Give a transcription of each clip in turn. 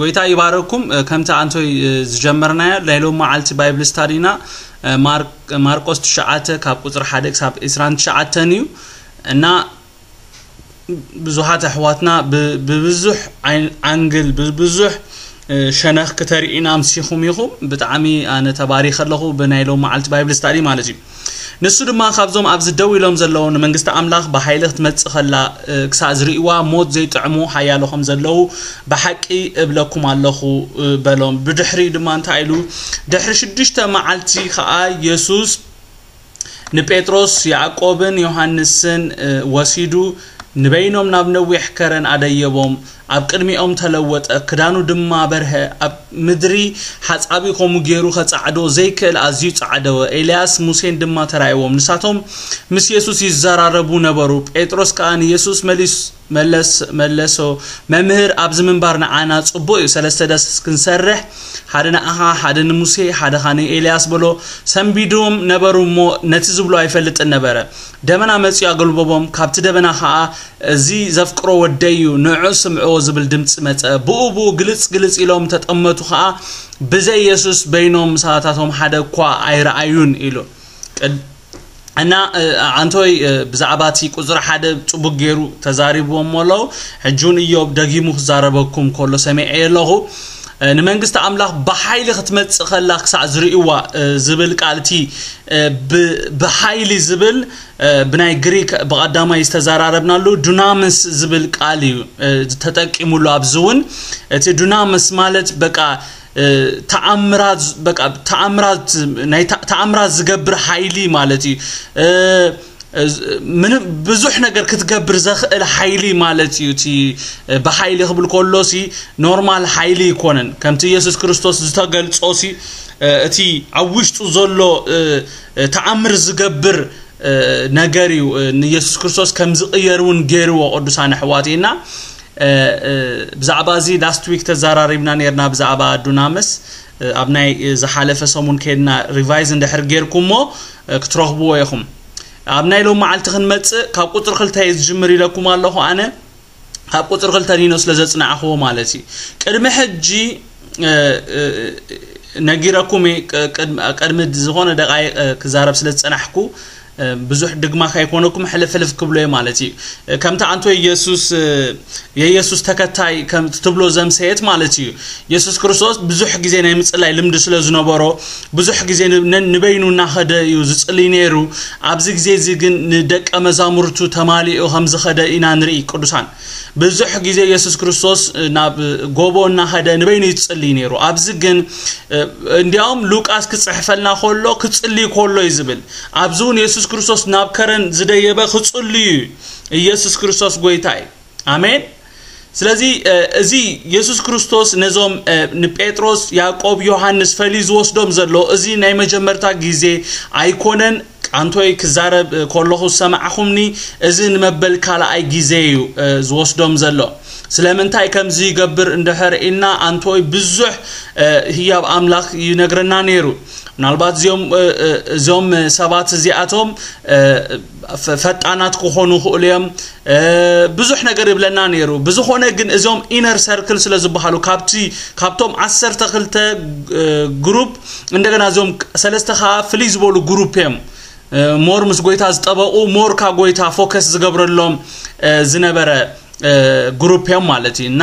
ጎይታ ይባረኩም። ከምቲ ኣንቶይ ዝጀመርናዮ ናይ ሎም መዓልቲ ባይብል ስታዲና ማርቆስ ትሽዓተ ካብ ቁፅሪ ሓደ ክሳብ ዕስራን ትሽዓተን እዩ። እና ብዙሓት ኣሕዋትና ብብዙሕ ኣንግል ብብዙሕ ሸነኽ ክተርእዩና ኣምሲኹም ኢኹም። ብጣዕሚ ኣነ ተባሪኸ ኣለኹ ብናይ ሎም መዓልቲ ባይብል ስታዲ ማለት እዩ። ንሱ ድማ ካብዞም ኣብዚ ደው ኢሎም ዘለዉ ንመንግስቲ ኣምላኽ ብሓይሊ ክትመጽእ ከላ ክሳዕ ዝርእይዋ ሞት ዘይጥዕሙ ሓያሎ ከም ዘለዉ ብሓቂ እብለኩም ኣለኹ በሎም። ብድሕሪኡ ድማ እንታይ ኢሉ? ድሕሪ ሽዱሽተ መዓልቲ ከኣ የሱስ ንጴጥሮስ ያዕቆብን ዮሃንስን ወሲዱ ንበይኖም ናብ ነዊሕ ከረን ኣደየቦም። ኣብ ቅድሚኦም ተለወጠ፣ ክዳኑ ድማ በርሀ። ኣብ ምድሪ ሓጻቢ ከምኡ ገይሩ ከጻዕዶ ዘይክእል ኣዝዩ ጻዕደወ። ኤልያስ ሙሴን ድማ ተራእይዎም። ንሳቶም ምስ የሱስ ይዘራረቡ ነበሩ። ጴጥሮስ ከኣ ንየሱስ መሊስ መለስ መለሶ፣ መምህር፣ ኣብዚ ምንባር ንዓና ጽቡቕ እዩ። ሰለስተ ዳስ ክንሰርሕ፣ ሓደ ንኣኻ፣ ሓደ ንሙሴ፣ ሓደ ኻ ንኤልያስ በሎ። ሰንቢዶም ነበሩ እሞ ነቲ ዝብሎ ኣይፈልጥን ነበረ። ደመና መጺኡ ኣገልበቦም። ካብቲ ደበና ኸኣ እዚ ዘፍቅሮ ወደይ እዩ፣ ንዑ ስምዕዎ ዝብል ድምጺ መጸ። ብኡ ብኡ ግልጽ ግልጽ ኢሎም ተጠመቱ ኸኣ ብዘይ የሱስ በይኖም ምሳታቶም ሓደ እኳ ኣይረኣዩን ኢሉ። እና ኣንቶይ ብዛዕባ እቲ ቁፅሪ ሓደ ፅቡቅ ገይሩ ተዛሪብዎም ኣለዉ። ሕጂ እውን እዮብ ደጊሙ ክዛረበኩም ከሎ ሰሚዐ ኣለኹ። ንመንግስቲ ኣምላኽ ብሓይሊ ክትመፅእ ከላ ክሳዕ ዝርእይዋ ዝብል ቃል እቲ ብሓይሊ ዝብል ብናይ ግሪክ ብቐዳማይ ዝተዘራረብናሉ ዱናምስ ዝብል ቃል እዩ ተጠቂሙሉ። ኣብዚ እውን እቲ ዱናምስ ማለት በቃ ተኣምራት በቃ ተኣምራት ናይ ተኣምራት ዝገብር ሓይሊ ማለት እዩ። ምንም ብዙሕ ነገር ክትገብር ዘኽእል ሓይሊ ማለት እዩ። እቲ ብሓይሊ ክብል ከሎ ሲ ኖርማል ሓይሊ ይኮነን። ከምቲ ኢየሱስ ክርስቶስ ዝተገልጾ ሲ እቲ ኣብ ውሽጡ ዘሎ ተኣምር ዝገብር ነገር እዩ። ንኢየሱስ ክርስቶስ ከም ዝቕየር እውን ገይርዎ ቅዱሳን ኣሕዋት ኢና። ብዛዕባ እዚ ላስት ዊክ ተዘራሪብና ነርና ብዛዕባ ዱናምስ ኣብ ናይ ዝሓለፈ ሰሙን ከድና ሪቫይዝ እንድሕር ጌርኩሞ ክትረኽብዎ ኢኹም። ኣብ ናይ ሎም መዓልቲ ክንመጽእ ካብ ቁፅሪ ክልተ እየ ዝጅምር ኢለኩም ኣለኹ ኣነ። ካብ ቁፅሪ ክልተ ኒኖ ስለ ዘፅናዕኽዎ ማለት እዩ። ቅድሚ ሕጂ ነጊረኩም እየ። ቅድሚ ዝኾነ ደቃይቅ ክዛረብ ስለ ዝፀናሕኩ ብዙሕ ድግማ ካይኮነኩም ሕልፍ ሕልፍ ክብሎ እየ ማለት እዩ። ከምቲ ኣንቶ ኢየሱስ የኢየሱስ ተከታይ ከም ትብሎ ዘምሰየት ማለት እዩ። ኢየሱስ ክርስቶስ ብዙሕ ግዜ ናይ ምጽላይ ልምዲ ስለ ዝነበሮ ብዙሕ ግዜ ንበይኑ እናኸደ እዩ ዝጽልይ ነይሩ። ኣብዚ ግዜ እዚ ግን ንደቀ መዛሙርቱ ተማሊኡ ከም ዝኸደ ኢና ንርኢ። ቅዱሳን ብዙሕ ግዜ ኢየሱስ ክርስቶስ ናብ ጎቦ እናኸደ ንበይኑ ይጽልይ ነይሩ። ኣብዚ ግን እንዲያውም ሉቃስ ክጽሕፈልና ከሎ ክጽልይ ከሎ እዩ ዝብል። ኣብዚ እውን የሱስ ክርስቶስ ናብ ከረን ዝደየበ ክጽልዩ እዩ። ኢየሱስ ክርስቶስ ጎይታ እዩ። ኣሜን። ስለዚ እዚ የሱስ ክርስቶስ ነዞም ንጴጥሮስ፣ ያዕቆብ፣ ዮሃንስ ፈልዩ ዝወስዶም ዘሎ እዚ ናይ መጀመርታ ግዜ ኣይኮነን። ኣንቶይ ክዛረብ ከለኹ ዝሰማዕኹምኒ፣ እዚ ንመበል ካልኣይ ግዜ እዩ ዝወስዶም ዘሎ። ስለምንታይ ከምዚ ይገብር እንድሕር ኢልና ኣንቶይ ብዙሕ ህያብ ኣምላኽ ይነግረና ነይሩ። ምናልባት እዚኦም እዚኦም ሰባት እዚኣቶም ፈጣናት ክኾኑ ይኽእሉ እዮም። ብዙሕ ነገር ይብለና ነይሩ። ብዝኾነ ግን እዚኦም ኢነር ሰርክል ስለ ዝበሃሉ ካብቲ ካብቶም ዓሰርተ ክልተ ግሩፕ እንደገና እዚኦም ሰለስተ ከዓ ፍልይ ዝበሉ ግሩፕ እዮም። ሞር ምስ ጎይታ ዝጠበቑ ሞር ካብ ጎይታ ፎከስ ዝገብረሎም ዝነበረ ግሩፕ እዮም ማለት እዩ። እና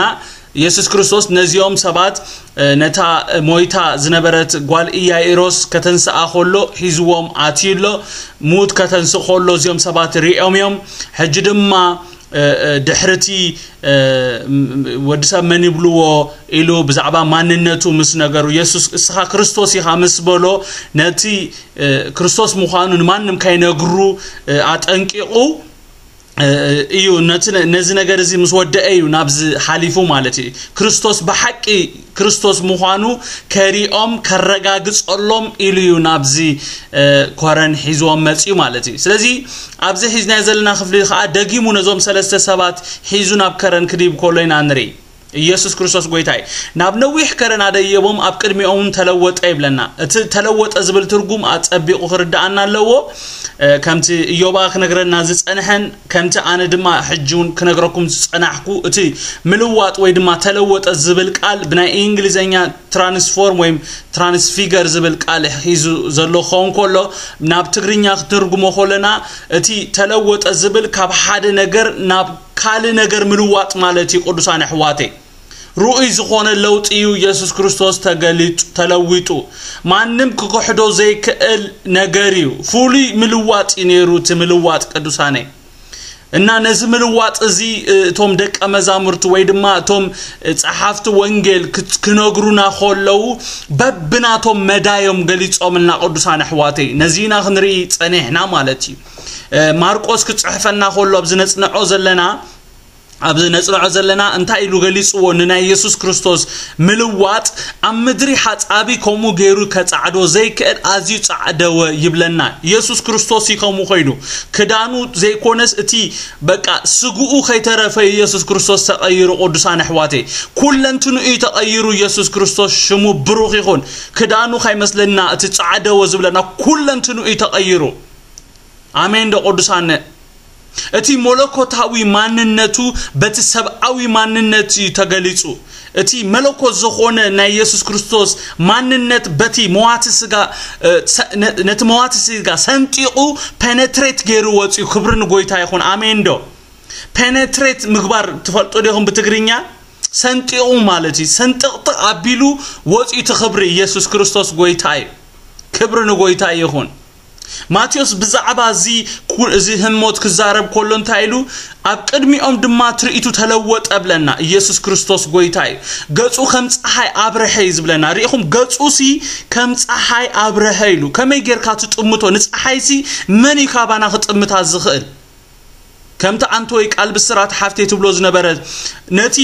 ኢየሱስ ክርስቶስ ነዚኦም ሰባት ነታ ሞይታ ዝነበረት ጓል ኢያኢሮስ ከተንስኣ ከሎ ሒዝዎም ኣትዩ ኣሎ። ሙት ከተንስእ ከሎ እዚኦም ሰባት ሪኦም እዮም። ሕጂ ድማ ድሕርቲ ወዲ ሰብ መን ይብልዎ ኢሉ ብዛዕባ ማንነቱ ምስ ነገሩ የሱስ እስኻ ክርስቶስ ኢኻ ምስ በሎ ነቲ ክርስቶስ ምዃኑ ንማንም ካይነግሩ ኣጠንቂቑ እዩ። ነዚ ነገር እዚ ምስ ወደአ እዩ ናብዚ ሓሊፉ ማለት እዩ። ክርስቶስ ብሓቂ ክርስቶስ ምዃኑ ከሪኦም ከረጋግጸሎም ኢሉ እዩ ናብዚ ኮረን ሒዝዎም መጽዩ ማለት እዩ። ስለዚ ኣብዚ ሒዝናዮ ዘለና ክፍሊ ከዓ ደጊሙ ነዞም ሰለስተ ሰባት ሒዙ ናብ ከረን ክድይብ ከሎ ኢና ንርኢ። ኢየሱስ ክርስቶስ ጎይታ እዩ። ናብ ነዊሕ ከረን ኣደየቦም፣ ኣብ ቅድሚኦም ተለወጠ ይብለና። እቲ ተለወጠ ዝብል ትርጉም ኣጸቢቑ ክርድኣና ኣለዎ። ከምቲ እዮባ ክነግረና ዝጸንሐን ከምቲ ኣነ ድማ ሕጂ እውን ክነግረኩም ዝጸናሕኩ፣ እቲ ምልዋጥ ወይ ድማ ተለወጠ ዝብል ቃል ብናይ እንግሊዝኛ ትራንስፎርም ወይም ትራንስፊገር ዝብል ቃል ሒዙ ዘሎ ክኸውን ከሎ፣ ናብ ትግርኛ ክትርጉሞ ከለና እቲ ተለወጠ ዝብል ካብ ሓደ ነገር ናብ ካልእ ነገር ምልዋጥ ማለት እዩ። ቅዱሳን ኣሕዋተይ፣ ርኡይ ዝኾነ ለውጢ እዩ። ኢየሱስ ክርስቶስ ተገሊጡ፣ ተለዊጡ፣ ማንም ክክሕዶ ዘይክእል ነገር እዩ። ፍሉይ ምልዋጥ እዩ ነይሩ እቲ ምልዋጥ፣ ቅዱሳነይ። እና ነዚ ምልዋጥ እዚ እቶም ደቀ መዛሙርቲ ወይ ድማ እቶም ጸሓፍቲ ወንጌል ክነግሩና ከለዉ በብናቶም መዳዮም ገሊጾምልና፣ ቅዱሳን ኣሕዋተይ። ነዚ ኢና ክንርኢ ጸኒሕና ማለት እዩ። ማርቆስ ክጽሕፈና ከሎ ኣብዚ ነጽንዖ ዘለና ኣብዚ ነጽንዖ ዘለና እንታይ ኢሉ ገሊጽዎ? ንናይ ኢየሱስ ክርስቶስ ምልዋጥ ኣብ ምድሪ ሓጻቢ ከምኡ ገይሩ ከጻዕዶ ዘይክእል ኣዝዩ ጻዕደወ ይብለና። ኢየሱስ ክርስቶስ እዩ ከምኡ ኮይኑ። ክዳኑ ዘይኮነስ እቲ በቃ ስግኡ ከይተረፈ ኢየሱስ ክርስቶስ ተቐይሩ። ቅዱሳን ኣሕዋተይ፣ ኩለንትኑ እዩ ተቐይሩ። ኢየሱስ ክርስቶስ ሽሙ ብሩኽ ይኹን። ክዳኑ ከይመስለና እቲ ጻዕደወ ዝብለና ኩለንትኑ እዩ ተቐይሩ። ኣሜን ዶ ቅዱሳነ? እቲ መለኮታዊ ማንነቱ በቲ ሰብኣዊ ማንነት እዩ ተገሊጹ። እቲ መለኮት ዝኾነ ናይ ኢየሱስ ክርስቶስ ማንነት በቲ መዋቲ ስጋ ነቲ መዋቲ ስጋ ሰንጢቑ ፔኔትሬት ገይሩ ወፂኡ። ክብሪ ንጎይታ ይኹን። ኣሜን ዶ? ፔኔትሬት ምግባር ትፈልጡ ዲኹም ብትግርኛ? ሰንጢቑ ማለት እዩ። ሰንጥቕጥቕ ኣቢሉ ወፂኡ። እቲ ክብሪ ኢየሱስ ክርስቶስ ጎይታ እዩ። ክብሪ ንጎይታ ይኹን። ማቴዎስ ብዛዕባ እዚ እዚ ህሞት ክዛረብ ከሎ እንታይ ኢሉ? ኣብ ቅድሚኦም ድማ ትርኢቱ ተለወጠ ብለና። ኢየሱስ ክርስቶስ ጎይታ እዩ። ገጹ ከም ጸሓይ ኣብረሀ እዩ ዝብለና። ርኢኹም? ገጹ ሲ ከም ጸሓይ ኣብረሀ ኢሉ። ከመይ ጌርካ ትጥምቶ? ንጸሓይ ሲ መን እዩ ካባና ክጥምታ ዝኽእል? ከምቲ ኣንቶይ ቃል ብስራት ሓፍቴ ትብሎ ዝነበረ፣ ነቲ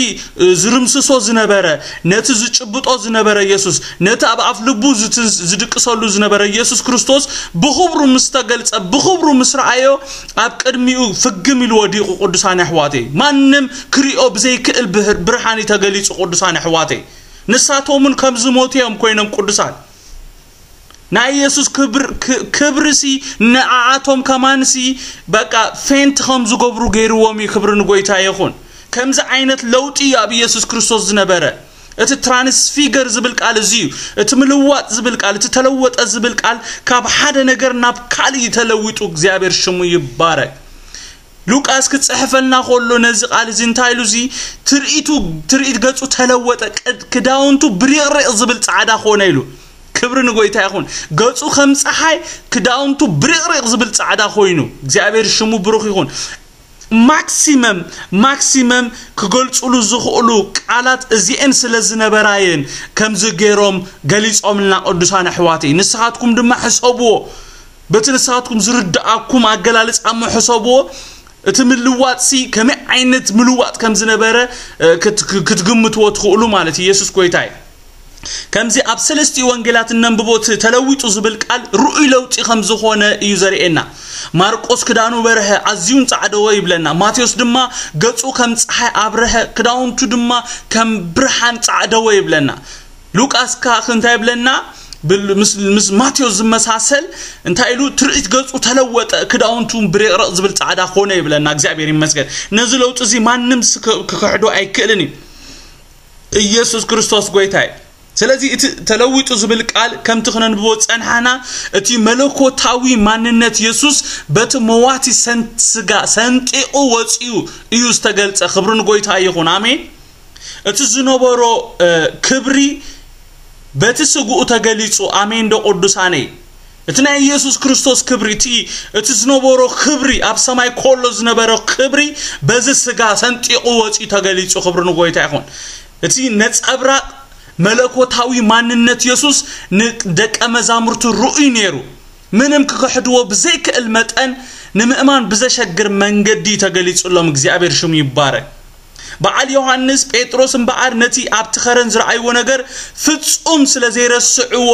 ዝርምስሶ ዝነበረ፣ ነቲ ዝጭብጦ ዝነበረ ኢየሱስ፣ ነቲ ኣብ ኣፍ ልቡ ዝድቅሰሉ ዝነበረ ኢየሱስ ክርስቶስ ብኽብሩ ምስ ተገልጸ፣ ብኽብሩ ምስ ረኣዮ፣ ኣብ ቅድሚኡ ፍግም ኢሉ ወዲቑ። ቅዱሳን ኣሕዋተይ፣ ማንም ክሪኦ ብዘይክእል ብርሃን እዩ ተገሊጹ። ቅዱሳን ኣሕዋተይ፣ ንሳቶምን ከም ዝሞቱ እዮም ኮይኖም ቅዱሳን። ናይ ኢየሱስ ክብር ክብርሲ ንዓኣቶም ከማንሲ በቃ ፌንት ከም ዝገብሩ ገይርዎም እዩ። ክብሪ ንጎይታ ይኹን። ከምዚ ዓይነት ለውጢ እዩ ኣብ ኢየሱስ ክርስቶስ ዝነበረ። እቲ ትራንስፊገር ዝብል ቃል እዚ እዩ። እቲ ምልዋጥ ዝብል ቃል፣ እቲ ተለወጠ ዝብል ቃል ካብ ሓደ ነገር ናብ ካልእ እዩ ተለዊጡ። እግዚኣብሔር ሽሙ ይባረክ። ሉቃስ ክጽሕፈልና ከሎ ነዚ ቃል እዚ እንታይ ኢሉ? እዚ ትርኢቱ ትርኢት ገጹ ተለወጠ፣ ክዳውንቱ ብሪቕሪቕ ዝብል ጻዕዳ ኮነ ኢሉ። ክብሪ ንጎይታ ይኹን። ገጹ ከም ጸሓይ፣ ክዳውንቱ ብሪቕሪቕ ዝብል ጻዕዳ ኮይኑ። እግዚኣብሔር ሽሙ ብሩኽ ይኹን። ማክሲመም ማክሲመም ክገልጹሉ ዝኽእሉ ቃላት እዚኤን ስለ ዝነበራየን ከምዚ ገይሮም ገሊጾምልና። ቅዱሳን ኣሕዋተይ፣ ንስኻትኩም ድማ ሕሰብዎ። በቲ ንስኻትኩም ዝርድኣኩም ኣገላልጻ እሞ ሕሰብዎ። እቲ ምልዋጥሲ ከመይ ዓይነት ምልዋጥ ከም ዝነበረ ክትግምትዎ ትኽእሉ ማለት እዩ። ኢየሱስ ጎይታ እዩ። ከምዚ ኣብ ሰለስቲኡ ወንጌላት እነንብቦ፣ እቲ ተለዊጡ ዝብል ቃል ርኡይ ለውጢ ከም ዝኾነ እዩ ዘርእየና። ማርቆስ ክዳኑ በርሀ፣ ኣዝዩን ጻዕደወ ይብለና። ማቴዎስ ድማ ገጹ ከም ጸሓይ ኣብረሀ፣ ክዳውንቱ ድማ ከም ብርሃን ጻዕደወ ይብለና። ሉቃስ ከኣ እንታይ ይብለና? ምስ ማቴዎስ ዝመሳሰል እንታይ ኢሉ? ትርኢት ገጹ ተለወጠ፣ ክዳውንቱ ብሬቕረቕ ዝብል ጻዕዳ ኮነ ይብለና። እግዚኣብሔር ይመስገን። ነዚ ለውጢ እዚ ማንም ክክሕዶ ኣይክእልን እዩ። ኢየሱስ ክርስቶስ ጎይታ እዩ። ስለዚ እቲ ተለዊጡ ዝብል ቃል ከምቲ ክነንብቦ ጸንሓና፣ እቲ መለኮታዊ ማንነት የሱስ በቲ መዋቲ ሰን-፣ ስጋ ሰንጢቑ ወጺኡ እዩ ዝተገልጸ። ክብሪ ንጎይታ ይኹን። ኣሜን። እቲ ዝነበሮ፣ እ፣ ክብሪ በቲ ስግኡ ተገሊጹ። ኣሜን ዶ ቅዱሳነይ? እቲ ናይ ኢየሱስ ክርስቶስ ክብሪ፣ እቲ፣ እቲ ዝነበሮ ክብሪ፣ ኣብ ሰማይ ኮሎ ዝነበረ ክብሪ በዚ ስጋ ሰንጢቑ ወጺኡ ተገሊጹ። ክብሪ ንጎይታ ይኹን። እቲ ነጸብራቕ መለኮታዊ ማንነት የሱስ ንደቀ መዛሙርቱ ርኡይ ነይሩ። ምንም ክኽሕድዎ ብዘይክእል መጠን ንምእማን ብዘሸግር መንገዲ ተገሊጹሎም። እግዚኣብሔር ሽሙ ይባረክ። በዓል ዮሃንስ ጴጥሮስ እምበኣር ነቲ ኣብቲ ኸረን ዝረኣይዎ ነገር ፍጹም ስለ ዘይረስዕዎ፣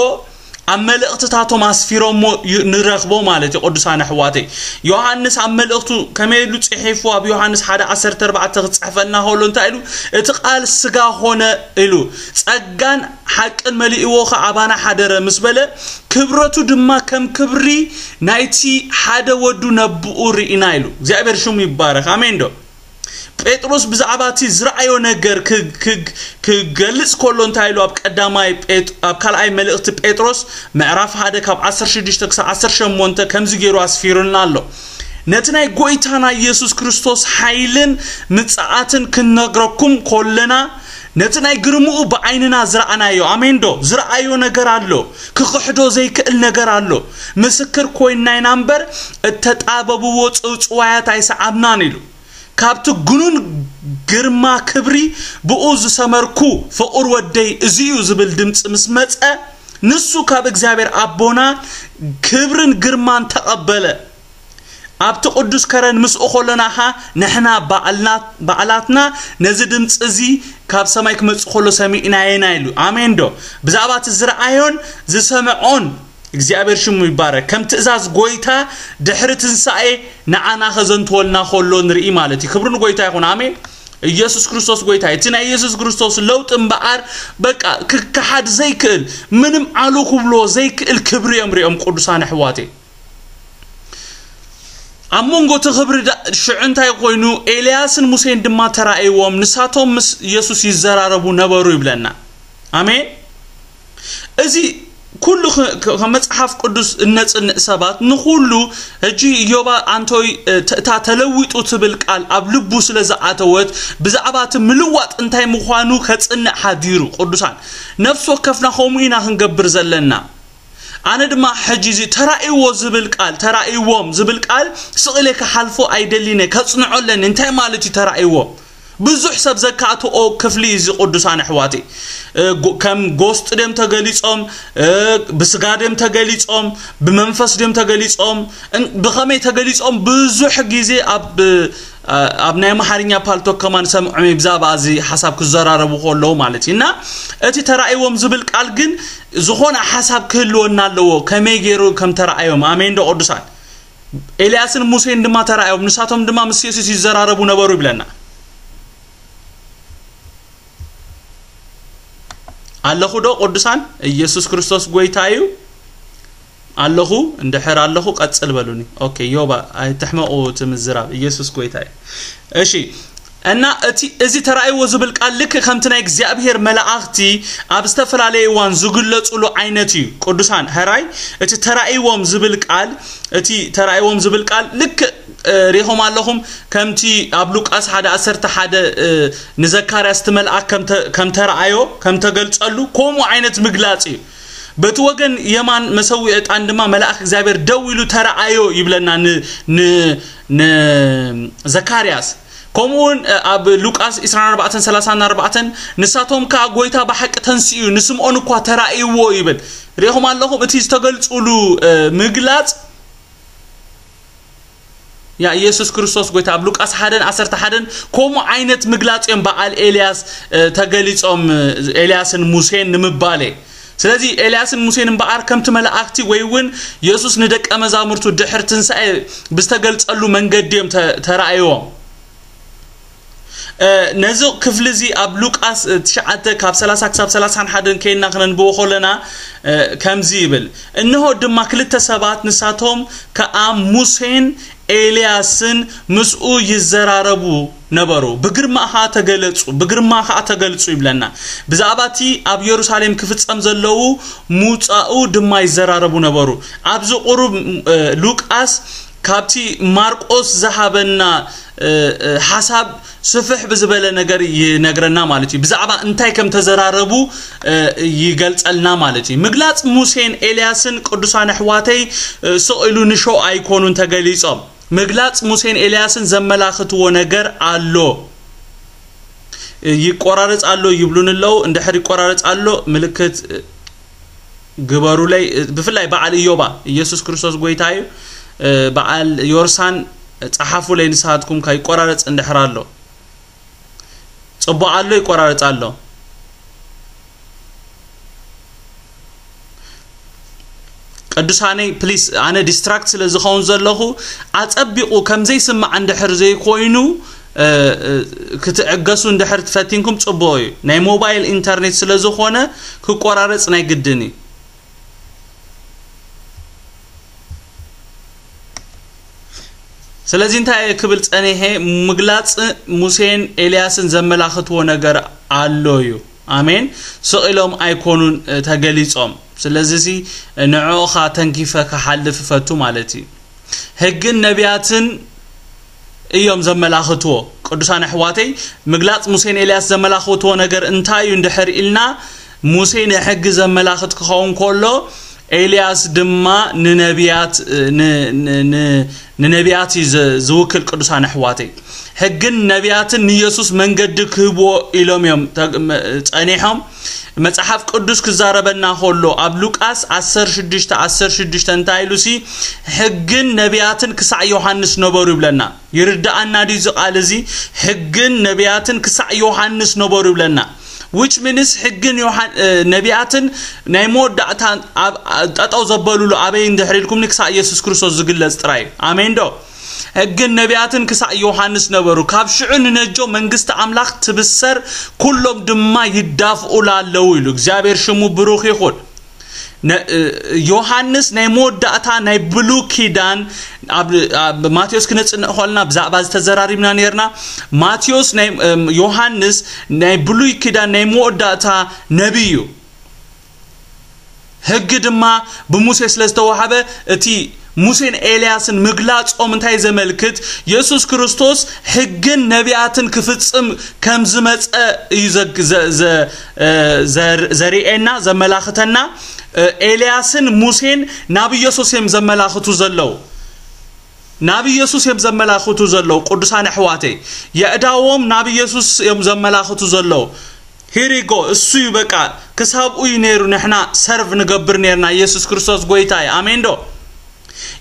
ኣብ መልእኽትታቶም ኣስፊሮሞ ዩ- ንረኽቦ ማለት እዩ። ቅዱሳን ኣሕዋተይ፣ ዮሃንስ ኣብ መልእኽቱ ከመይ ኢሉ ጽሒፉ? ኣብ ዮሃንስ ሓደ ዓሰርተ ኣርባዕተ ክጽሕፈልና ከሎ እንታይ ኢሉ? "እቲ ቃል ስጋ ኾነ" ኢሉ፣ "ጸጋን ሓቅን መሊእዎ ኸዓ ኣባና ሓደረ" ምስ በለ፣ "ክብረቱ ድማ ከም ክብሪ ናይቲ ሓደ ወዱ ነብኡ ርኢና" ኢሉ። እግዚኣብሔር ሽሙ ይባረኽ። ኣሜን ዶ? ጴጥሮስ ብዛዕባ እቲ ዝረኣዮ ነገር ክ- ክ- ክገልጽ ከሎ እንታይ ኢሉ? ኣብ ቀዳማይ ጴጥ- ኣብ ካልኣይ መልእኽቲ ጴጥሮስ ምዕራፍ ሓደ ካብ ዓሰርተ ሽዱሽተ ክሳብ ዓሰርተ ሸሞንተ ከምዚ ገይሩ ኣስፊሩልና ኣሎ። "ነቲ ናይ ጎይታና ኢየሱስ ክርስቶስ ሓይልን ምጽኣትን ክንነግረኩም ኮለና፣ ነቲ ናይ ግርምኡ ብዓይንና ዝረኣናዮ"፣ ኣሜን ዶ? ዝረኣዮ ነገር ኣሎ፣ ክኽሕዶ ዘይክእል ነገር ኣሎ። "ምስክር ኮይንና ኢና እምበር፣ እተጣበብዎ ጽውጽዋያት ኣይሰዓብናን" ኢሉ። "ካብቲ ግኑን ግርማ ክብሪ ብኡ ዝሰመርኩ ፍቑር ወደይ እዚ እዩ" ዝብል ድምፂ ምስ መፀ፣ ንሱ ካብ እግዚኣብሔር ኣቦና ክብርን ግርማን ተቐበለ። "ኣብቲ ቅዱስ ከረን ምስኡ ከለና ኸዓ ንሕና ባዕልና- ባዕላትና ነዚ ድምፂ እዚ ካብ ሰማይ ክመፅእ ከሎ ሰሚዕናየና" ኢሉ። ኣሜን ዶ? ብዛዕባ እቲ ዝረኣዮን ዝሰምዖን እግዚኣብሔር ሽሙ ይባረክ። ከም ትእዛዝ ጎይታ ድሕሪ ትንሳኤ ንዓና ከዘንትወልና ከሎ ንርኢ ማለት እዩ። ክብሪ ንጎይታ ይኹን። ኣሜን። ኢየሱስ ክርስቶስ ጎይታ እዩ። እቲ ናይ ኢየሱስ ክርስቶስ ለውጢ እምበኣር በቃ ክከሓድ ዘይክእል፣ ምንም ዓሉ ክብልዎ ዘይክእል ክብሪ እዮም ሪኦም ቅዱሳን ኣሕዋተይ። ኣብ መንጎ እቲ ክብሪ ዳ- ሽዑ እንታይ ኮይኑ? ኤልያስን ሙሴን ድማ ተራእይዎም፣ ንሳቶም ምስ ኢየሱስ ይዘራረቡ ነበሩ ይብለና። ኣሜን። እዚ ኩሉ ከ- ከ- ከ መጽሓፍ ቅዱስ እነጽንዕ ሰባት ንኩሉ፣ ሕጂ ኢዮባ ኣንቶይ፣ እ፣ ተ- እታ ተለዊጡ ትብል ቃል ኣብ ልቡ ስለ ዝኣተወት፣ ብዛዕባ እቲ ምልዋጥ እንታይ ምዃኑ ከጽንዕ ሓዲሩ። ቅዱሳን፣ ነፍሲ ወከፍና ከምኡ ኢና ክንገብር ዘለና። ኣነ ድማ ሕጂ እዚ ተራእይዎ ዝብል ቃል፣ ተራእይዎም ዝብል ቃል ስቕ ኢለ ክሓልፎ ኣይደሊነ፣ ከጽንዖ ኣለኒ። እንታይ ማለት እዩ ተራእይዎ? ብዙሕ ሰብ ዘካእትኦ ክፍሊ እዩ እዚ ቅዱሳን ኣሕዋተይ። እ፣ ጎ- ከም ጎስጥ ድዮም ተገሊጾም፣ እ፣ ብስጋ ድዮም ተገሊጾም፣ ብመንፈስ ድዮም ተገሊጾም፣ እን- ብኸመይ ተገሊጾም? ብዙሕ ግዜ ኣብ፣ እ፣ ኣብ ናይ ኣምሓርኛ ፓልቶክ ከማን ሰምዖም ብዛዕባ እዚ ሓሳብ ክዘራረቡ ከለዉ ማለት እዩ። እና እቲ ተራእይዎም ዝብል ቃል ግን ዝኾነ ሓሳብ ክህልወና ኣለዎ፣ ከመይ ገይሩ ከም ተራእዮም። ኣሜን ዶ ቅዱሳን? ኤልያስን ሙሴን ድማ ተራእዮም፣ ንሳቶም ድማ ምስ የሱስ ይዘራረቡ ነበሩ ይብለና። ኣለኹ ዶ ቅዱሳን? ኢየሱስ ክርስቶስ ጎይታ እዩ። ኣለኹ፣ እንድሕር ኣለኹ ቀጽል በሉኒ። ኦኬ፣ ዮባ ኣይትሕመቑ፣ እቲ ምዝራብ ኢየሱስ ጎይታ እዩ። እሺ፣ እና እቲ፣ እዚ ተራእይዎ ዝብል ቃል ልክ ከምቲ ናይ እግዚኣብሔር መላእኽቲ ኣብ ዝተፈላለየ እዋን ዝግለጹሉ ዓይነት እዩ። ቅዱሳን፣ ሕራይ እቲ ተራእይዎም ዝብል ቃል፣ እቲ ተራእይዎም ዝብል ቃል ልክ፣ እ፣ ሪኢኹም ኣለኹም፣ ከምቲ ኣብ ሉቃስ ሓደ ዓሰርተ ሓደ፣ እ፣ ንዘካርያስ እቲ መልኣክ ከም ተ- ከም ተረኣዮ፣ ከም ተገልጸሉ፣ ከምኡ ዓይነት ምግላጽ እዩ። "በቲ ወገን የማን መሰዊ ዕጣን ድማ መልኣክ እግዚኣብሔር ደው ኢሉ ተረኣዮ" ይብለና ን- ን- ንዘካርያስ። ከምኡ እውን ኣብ ሉቃስ ዕስራን ኣርባዕተን ሰላሳን ኣርባዕተን፣ "ንሳቶም ከኣ ጎይታ ብሓቂ ተንሲኡ፣ ንስምዖን እኳ ተራእይዎ" ይብል። ሪኢኹም ኣለኹም፣ እቲ ዝተገልጹሉ፣ እ፣ ምግላጽ ያ ኢየሱስ ክርስቶስ ጎይታ ኣብ ሉቃስ ሓደን ዓሰርተ ሓደን ከምኡ ዓይነት ምግላጽ እዮም በዓል ኤልያስ፣ እ፣ ተገሊጾም፣ እ፣ ኤልያስን ሙሴን ንምባል እየ። ስለዚ ኤልያስን ሙሴን እምበኣር ከምቲ መላእክቲ ወይ እውን የሱስ ንደቀ መዛሙርቱ ድሕሪ ትንሳኤ ብዝተገልጸሉ መንገዲ እዮም ተ- ተራእይዎም። እ፣ ነዚ ክፍሊ እዚ ኣብ ሉቃስ፣ እ፣ ትሽዓተ ካብ ሰላሳ ክሳብ ሰላሳን ሓደን ከይና ክነንብቦ ከለና፣ እ፣ ከምዚ ይብል፣ "እንሆ ድማ ክልተ ሰባት ንሳቶም ከኣ ሙሴን ኤልያስን ምስኡ ይዘራረቡ ነበሩ፣ ብግርማ ኸኣ ተገለጹ፣ ብግርማ ኸኣ ተገልጹ" ይብለና። ብዛዕባ እቲ ኣብ የሩሳሌም ክፍጸም ዘለዉ ምውጻኡ ድማ ይዘራረቡ ነበሩ። ኣብዚ ቁሩብ፣ እ፣ ሉቃስ ካብቲ ማርቆስ ዝሃበና፣ እ፣ እ፣ ሓሳብ ስፍሕ ብዝበለ ነገር ይነግረና ማለት እዩ። ብዛዕባ እንታይ ከም ተዘራረቡ፣ እ፣ ይገልጸልና ማለት እዩ። ምግላጽ ሙሴን ኤልያስን ቅዱሳን ኣሕዋተይ፣ እ፣ ስቕ ኢሉ ንሾው ኣይኮኑን ተገሊጾም። ምግላጽ ሙሴን ኤልያስን ዘመላኽትዎ ነገር ኣሎ። እ፣ ይቆራረጽ ኣሎ ይብሉን ኣለዉ። እንድሕር ይቆራረጽ ኣሎ ምልክት፣ እ፣ ግበሩለይ። እ፣ ብፍላይ በዓል ኢዮባ፣ ኢየሱስ ክርስቶስ ጎይታ እዩ። እ፣ በዓል ዮርሳን ጸሓፉለይ ንስኻትኩም ከ ይቆራረጽ እንድሕር ኣሎ። ጽቡቕ ኣሎ፣ ይቆራረጽ ኣሎ። ቅዱሳነይ ፕሊስ፣ ኣነ ዲስትራክት ስለ ዝኸውን ዘለኹ፣ ኣጸቢቑ ከም ዘይስማዕ እንድሕር ዘይኮይኑ ክትዕገሱ እንድሕር ትፈቲንኩም ጽቡቕ እዩ። ናይ ሞባይል ኢንተርኔት ስለ ዝኾነ ክቆራረጽ ናይ ግድን እዩ። ስለዚ እንታይ እየ ክብል ጸኒሐ? ምግላጽ ሙሴን ኤልያስን ዘመላኽትዎ ነገር ኣሎ እዩ። ኣሜን። ስቕ ኢሎም ኣይኮኑን ተገሊጾም። ስለዚ ንዕኦኻ ተንኪፈ ክሓልፍ እፈቱ ማለት እዩ። ሕግን ነቢያትን እዮም ዘመላኽትዎ። ቅዱሳን ኣሕዋተይ፣ ምግላጽ ሙሴን ኤልያስ ዘመላኽትዎ ነገር እንታይ እዩ እንድሕር ኢልና፣ ሙሴ ንሕጊ ዘመላኽት ክኸውን ከሎ፣ ኤልያስ ድማ ንነቢያት ንነቢያት እዩ ዝውክል። ቅዱሳን ኣሕዋተይ፣ ሕግን ነቢያትን ንየሱስ መንገዲ ክህብዎ ኢሎም እዮም ጸኒሖም። መጽሓፍ ቅዱስ ክዛረበና ከሎ፣ ኣብ ሉቃስ ዓሰርተ ሽዱሽተ ዓሰርተ ሽዱሽተ እንታይ ኢሉ ሲ፣ ሕግን ነቢያትን ክሳዕ ዮሃንስ ነበሩ ይብለና። ይርድኣና ድዩ እዚ ቃል እዚ? ሕግን ነቢያትን ክሳዕ ዮሃንስ ነበሩ ይብለና። Which means ሕግን ነቢያትን ናይ መወዳእታ ጠጠው ዘበሉሉ ኣበይ እንድሕር ኢልኩምኒ፣ ክሳዕ የሱስ ክርስቶስ ዝግለጽ ጥራይ እዩ። ኣሜን ዶ? ሕግን ነቢያትን ክሳዕ ዮሃንስ ነበሩ፣ ካብ ሽዑ ንነጆ መንግስቲ ኣምላኽ ትብሰር፣ ኩሎም ድማ ይዳፍኡላ ኣለዉ ኢሉ። እግዚኣብሔር ሽሙ ብሩኽ ይኹን። ዮሃንስ ናይ መወዳእታ ናይ ብሉ ኪዳን፣ ኣብ ማቴዎስ ክነጽንዕ ከልና ብዛዕባ ዝተዘራሪብና ነርና። ማቴዎስ ናይ ዮሃንስ ናይ ብሉይ ኪዳን ናይ መወዳእታ ነቢይ እዩ። ሕጊ ድማ ብሙሴ ስለ ዝተዋህበ፣ እቲ ሙሴን ኤልያስን ምግላጾም እንታይ ዘመልክት? የሱስ ክርስቶስ ሕግን ነቢያትን ክፍጽም ከም ዝመጸ እዩ ዘሪኤና፣ ዘመላኽተና። ኤልያስን ሙሴን ናብ ኢየሱስ እዮም ዘመላኽቱ ዘለዉ። ናብ ኢየሱስ እዮም ዘመላኽቱ ዘለዉ። ቅዱሳን ኣሕዋተይ፣ የእዳዎም ናብ ኢየሱስ እዮም ዘመላኽቱ ዘለዉ። ሂሪጎ እሱ እዩ በቃ። ክሳብኡ እዩ ነይሩ ንሕና ሰርቭ ንገብር ነርና። ኢየሱስ ክርስቶስ ጎይታ እዩ። ኣሜን ዶ?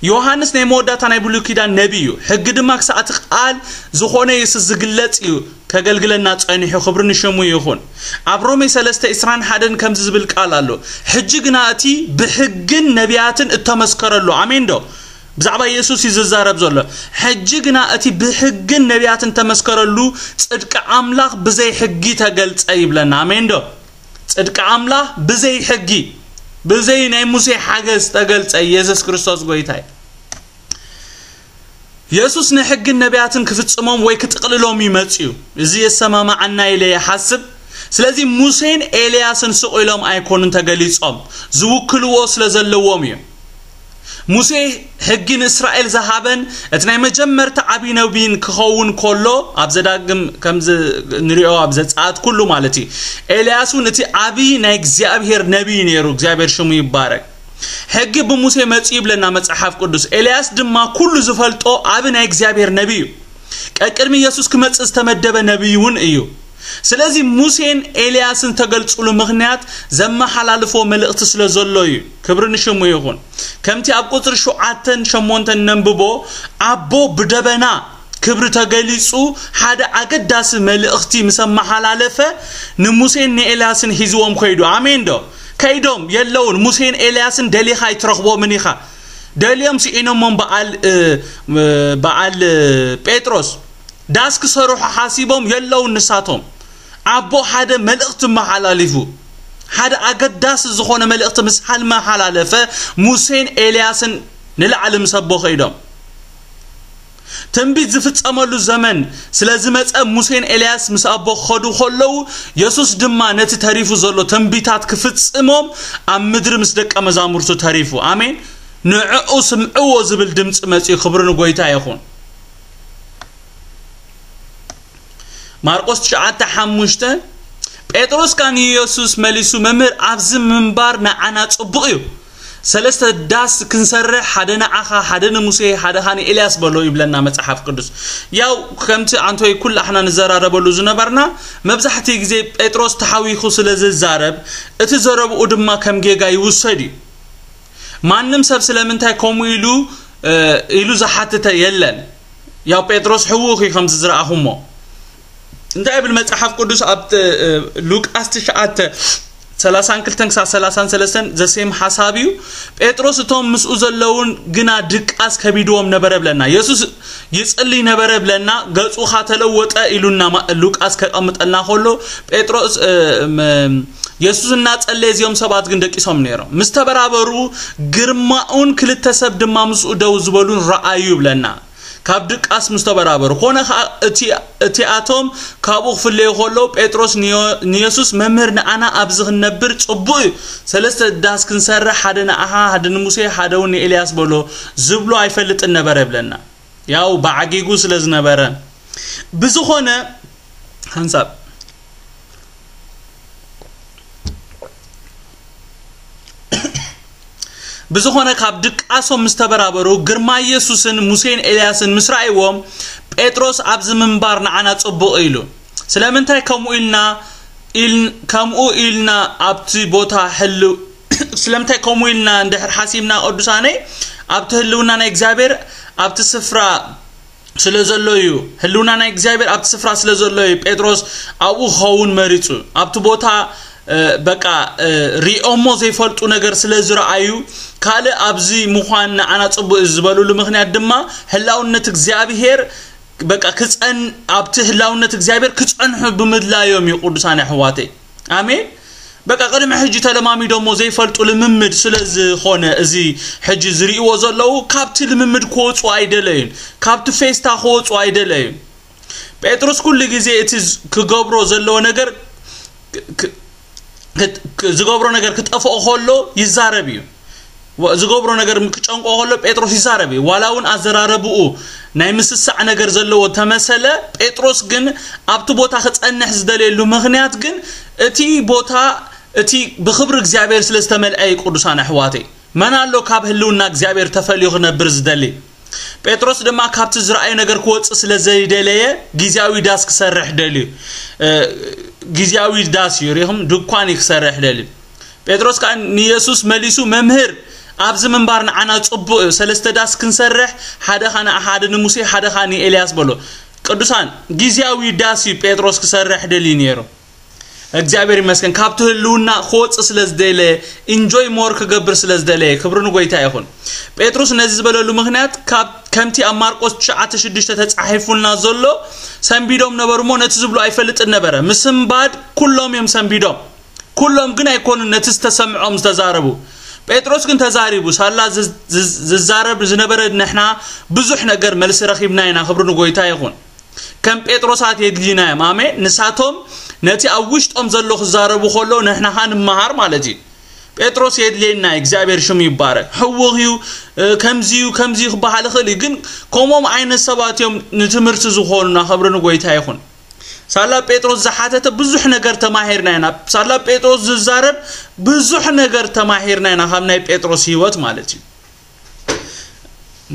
ዮሃንስ ናይ መወዳእታ ናይ ብሉይ ኪዳን ነቢ እዩ። ሕጊ ድማ ክሳዕ እቲ ቃል ዝኾነ የሱስ ዝግለጽ እዩ ከገልግለና ጸኒሑ። ክብሪ ንሽሙ ይኹን። ኣብ ሮሜ ሰለስተ ዕስራን ሓደን ከምዚ ዝብል ቃል ኣሎ፣ ሕጂ ግና እቲ ብሕግን ነቢያትን እተመስከረሉ። ኣሜን ዶ? ብዛዕባ የሱስ እዩ ዝዛረብ ዘሎ። ሕጂ ግና እቲ ብሕግን ነቢያትን ተመስከረሉ ጽድቂ ኣምላኽ ብዘይ ሕጊ ተገልጸ ይብለና። ኣሜን ዶ? ጽድቂ ኣምላኽ ብዘይ ሕጊ፣ ብዘይ ናይ ሙሴ ሓገዝ ተገልጸ። ኢየሱስ ክርስቶስ ጎይታ እዩ። የሱስ ንሕግን ነቢያትን ክፍጽሞም ወይ ክጥቕልሎም እዩ መጽዩ። እዚ የሰማማዓና ኢለ ይሓስብ። ስለዚ ሙሴን ኤልያስን ስቕ ኢሎም ኣይኮኑን ተገሊጾም፣ ዝውክልዎ ስለ ዘለዎም እዩ። ሙሴ ሕጊ ንእስራኤል ዝሃበን እቲ ናይ መጀመርታ ዓብዪ ነቢይን ክኸውን ከሎ፣ ኣብ ዘዳግም ከምዚ ንሪኦ ኣብ ዘጸኣት ኩሉ ማለት እዩ፣ ኤልያስ እውን እቲ ዓብዪ ናይ እግዚኣብሔር ነቢይ ነይሩ። እግዚኣብሔር ሽሙ ይባረክ። ሕጊ ብሙሴ መጺኡ ይብለና መጽሓፍ ቅዱስ። ኤልያስ ድማ ኩሉ ዝፈልጦ ዓቢ ናይ እግዚኣብሔር ነቢይ እዩ። ቀቅድሚ የሱስ ክመጽእ ዝተመደበ ነቢይ እውን እዩ። ስለዚ ሙሴን ኤልያስን ተገልጽሉ ምኽንያት ዘመሓላልፎ መልእኽቲ ስለ ዘሎ እዩ። ክብሪ ንሽሙ ይኹን። ከምቲ ኣብ ቁጽሪ ሸውዓተን ሸሞንተን ነንብቦ፣ ኣቦ ብደበና ክብሪ ተገሊጹ ሓደ ኣገዳሲ መልእኽቲ ምስ ኣመሓላለፈ፣ ንሙሴን ንኤልያስን ሒዝዎም ከይዱ። ኣሜን ዶ? ከይዶም የለውን። ሙሴን ኤልያስን ደሊኻ ኣይትረኽቦምን ኢኻ። ደልዮም ስኢኖሞም በዓል፣ እ፣ በዓል፣ እ፣ ጴጥሮስ። ዳስ ክሰርሑ ሓሲቦም የለውን ንሳቶም። ኣቦ ሓደ መልእኽቲ መሓላሊፉ። ሓደ ኣገዳሲ ዝኾነ መልእኽቲ ምስ ሓልመ ሓላለፈ፣ ሙሴን ኤልያስን ንላዕሊ ምስ ኣቦ ከይዶም። ትንቢት ዝፍጸመሉ ዘመን ስለ ዝመጸ፣ ሙሴን ኤልያስ ምስ ኣቦ ክኸዱ ከለዉ፣ የሱስ ድማ ነቲ ተሪፉ ዘሎ ትንቢታት ክፍጽሞም ኣብ ምድሪ ምስ ደቀ መዛሙርቱ ተሪፉ። ኣሜን። ንዕኡ ስምዕዎ ዝብል ድምጺ መጺኡ። ክብሪ ንጎይታ ይኹን። ማርቆስ ትሽዓተ ሓሙሽተ፣ ጴጥሮስ ከኣ ንየሱስ መሊሱ፣ "መምህር፣ ኣብዚ ምንባር ንዓና ጽቡቕ እዩ። ሰለስተ ዳስ ክንሰርሕ፣ ሓደ ንዓኻ፣ ሓደ ንሙሴ፣ ሓደ ኸኣ ንኤልያስ በሎ" ይብለና መጽሓፍ ቅዱስ። ያው ከምቲ ኣንቶይ ኩላሕና ንዘራረበሉ ዝነበርና፣ መብዛሕትኡ ግዜ ጴጥሮስ ተሓዊኹ ስለ ዝዛረብ፣ እቲ ዘረብኡ ድማ ከም ጌጋ ይውሰድ እዩ። ማንም ሰብ ስለምንታይ ከምኡ ኢሉ፣ እ፣ ኢሉ ዝሓትተ የለን። ያው ጴጥሮስ ሕውኽ እዩ ከምዚ ዝረኣኹሞ። እንታይ ይብል መጽሓፍ ቅዱስ ኣብ ት-፣ እ፣ ሉቃስ ትሽዓተ ሰላሳን ክልተን ክሳብ ሰላሳን ሰለስተን ዘሴም ሓሳብ እዩ። ጴጥሮስ እቶም ምስኡ ዘለውን ግና ድቃስ ከቢድዎም ነበረ ብለና። የሱስ ይጽልይ ነበረ ብለና። ገጹ ኻተለወጠ ኢሉና ማ- ሉቃስ ከቐምጠልና ከሎ ጴጥሮስ እ፣ ም- የሱስ እናጸለየ እዚኦም ሰባት ግን ደቂሶም ነይሮም። ምስ ተበራበሩ ግርማኡን ክልተ ሰብ ድማ ምስኡ ደው ዝበሉን ረኣዩ ብለና። ካብ ድቃስ ምስ ተበራበሩ ኮነ ኸኣ እቲ እቲኣቶም ካብኡ ክፍለዩ ከለዉ ጴጥሮስ ንዮ- ንየሱስ መምህር ንኣና ኣብዚ ክንነብር ጽቡቕ እዩ። ሰለስተ ዳስ ክንሰርሕ ሓደ ንኣኻ ሓደ ንሙሴ ሓደ እውን ንኤልያስ በሎ። ዝብሎ ኣይፈልጥን ነበረ ይብለና። ያው ባዓጊጉ ስለ ዝነበረ ብዝኾነ ሓንሳብ ብዝኾነ ካብ ድቃሶም ምስ ተበራበሩ ግርማ ኢየሱስን ሙሴን ኤልያስን ምስ ረኣይዎም ጴጥሮስ ኣብዚ ምንባር ንዓና ጽቡቕ ኢሉ። ስለምንታይ ከምኡ ኢልና ኢል- ከምኡ ኢልና ኣብቲ ቦታ ህልው ስለምንታይ ከምኡ ኢልና እንድሕር ሓሲብና ቅዱሳነይ ኣብቲ ህልውና ናይ እግዚኣብሔር ኣብቲ ስፍራ ስለ ዘሎ እዩ። ህልውና ናይ እግዚኣብሔር ኣብቲ ስፍራ ስለ ዘሎ እዩ ጴጥሮስ ኣብኡ ክኸውን መሪጹ። ኣብቲ ቦታ እ፣ በቃ እ፣ ሪኦሞ ዘይፈልጡ ነገር ስለ ዝረኣዩ ካልእ ኣብዚ ምዃን ንዓና ጽቡቅ እዩ ዝበሉሉ ምኽንያት ድማ ህላውነት እግዚኣብሔር በቃ ክጸን ኣብቲ ህላውነት እግዚኣብሔር ክጸንሑ ብምድላዮም እዩ ቅዱሳን ኣሕዋተይ። ኣሜን። በቃ ቅድሚ ሕጂ ተለማሚዶሞ ዘይፈልጡ ልምምድ ስለ ዝኾነ እዚ ሕጂ ዝርእይዎ ዘለዉ ካብቲ ልምምድ ክወጹ ኣይደለዩን። ካብቲ ፌስታ ክወጹ ኣይደለዩን። ጴጥሮስ ኩሉ ግዜ እቲ ዝ- ክገብሮ ዘለዎ ነገር ክ- ክ- ክት- ክ- ዝገብሮ ነገር ክጠፍኦ ከሎ ይዛረብ እዩ። ወ- ዝገብሮ ነገር ክጨንቆ ከሎ ጴጥሮስ ይዛረብ እዩ። ዋላ እውን ኣዘራረብኡ ናይ ምስሳዕ ነገር ዘለዎ ተመሰለ፣ ጴጥሮስ ግን ኣብቲ ቦታ ክጸንሕ ዝደልየሉ ምኽንያት ግን እቲ ቦታ እቲ ብኽብሪ እግዚኣብሔር ስለ ዝተመልአ እዩ። ቅዱሳን ኣሕዋተይ መን ኣሎ ካብ ህልውና እግዚኣብሔር ተፈልዩ ክነብር ዝደሊ? ጴጥሮስ ድማ ካብቲ ዝረኣዩ ነገር ክወጽእ ስለ ዘይደለየ ግዜያዊ ዳስ ክሰርሕ ደልዩ። እ፣ ግዜያዊ ዳስ እዩ ሪኹም ድኳን እዩ ክሰርሕ ደልዩ። ጴጥሮስ ከዓ ንየሱስ መሊሱ መምህር ኣብዚ ምንባር ንዓና ጽቡቅ እዩ። ሰለስተ ዳስ ክንሰርሕ ሓደ ኻ ንኣ ሓደ ንሙሴ ሓደ ኻ ንኤልያስ በሎ። ቅዱሳን ግዜያዊ ዳስ እዩ ጴጥሮስ ክሰርሕ ደልዩ ነይሩ። እግዚኣብሔር ይመስገን ካብቲ ህልውና ክወፅእ ስለ ዝደለ ኢንጆይ ሞር ክገብር ስለ ዝደለየ ክብሪ ንጎይታ ይኹን። ጴጥሮስ ነዚ ዝበለሉ ምኽንያት ካብ ከምቲ ኣብ ማርቆስ ትሽዓተ ሽዱሽተ ተፃሒፉልና ዘሎ ሰንቢዶም ነበሩ እሞ ነቲ ዝብሎ ኣይፈልጥን ነበረ። ምስንባድ ኩሎም እዮም ሰንቢዶም። ኩሎም ግን ኣይኮኑን ነቲ ዝተሰምዖም ዝተዛረቡ። ጴጥሮስ ግን ተዛሪቡ ሳላ ዝዝ- ዝዝ- ዝዛረብ ዝነበረ ንሕና ብዙሕ ነገር መልሲ ረኺብና ኢና። ክብሪ ንጎይታ ይኹን። ከም ጴጥሮሳት የድልዩና እዮም። ኣሜን። ንሳቶም ነቲ ኣብ ውሽጦም ዘሎ ክዛረቡ ከሎ ንሕና ኸዓ ንመሃር ማለት እዩ። ጴጥሮስ የድልየና እዩ። እግዚኣብሔር ሽሙ ይባረክ። ሕውኽ እዩ፣ እ፣ ከምዚ እዩ ከምዚ እዩ ክበሃል ይኽእል እዩ። ግን ከምኦም ዓይነት ሰባት እዮም ንትምህርቲ ዝኾኑና። ክብሪ ንጎይታ ይኹን። ሳላ ጴጥሮስ ዝሓተተ ብዙሕ ነገር ተማሂርና ኢና። ሳላ ጴጥሮስ ዝዛረብ ብዙሕ ነገር ተማሂርና ኢና ካብ ናይ ጴጥሮስ ህይወት ማለት እዩ።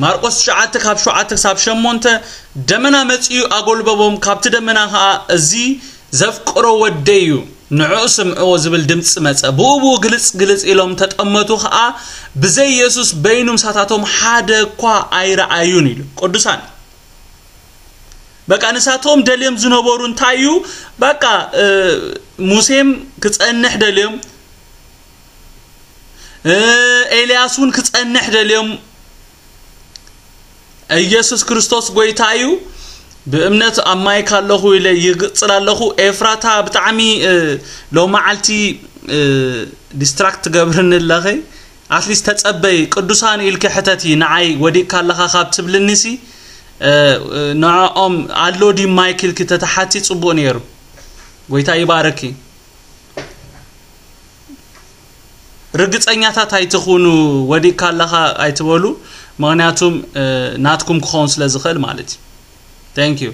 ማርቆስ ትሽዓተ ካብ ሸውዓተ ክሳብ ሸሞንተ ደመና መጺኡ ኣጎልበቦም። ካብቲ ደመና ኸዓ እዚ ዘፍቅሮ ወደይ እዩ ንዕኡ ስምዕዎ ዝብል ድምፂ መጸ። ብኡ ብኡ ግልጽ ግልጽ ኢሎም ተጠመቱ ኸዓ ብዘይ የሱስ በይኑ ምሳታቶም ሓደ እኳ ኣይረኣዩን ኢሉ። ቅዱሳን በቃ ንሳቶም ደልዮም ዝነበሩ እንታይ እዩ? በቃ እ፣ ሙሴም ክጸንሕ ደልዮም እ፣ ኤልያስ እውን ክጸንሕ ደልዮም። ኢየሱስ ክርስቶስ ጎይታ እዩ። ብእምነት ኣብ ማይክ ኣለኹ ኢለ ይግጽል ኣለኹ። ኤፍራታ ብጣዕሚ እ፣ ሎመዓልቲ እ፣ ዲስትራክት ትገብርኒ ኣለኺ። ኣትሊስት ተጸበይ ቅዱሳን ኢልኪ ሕተቲ ንዓይ ወዲቅካ ኣለኻ ካብ ትብልኒሲ እ፣ እ፣ ንዕኦም ኣሎ ድዩ ማይክ ኢልኪ ተተሓቲ ጽቡቅ ነይሩ። ጎይታ ይባረኪ። ርግጸኛታት ኣይትኹኑ። ወዲቅካ ኣለኻ ኣይትበሉ። ምኽንያቱም እ፣ ናትኩም ክኸውን ስለ ዝኽእል ማለት እዩ። Thank you።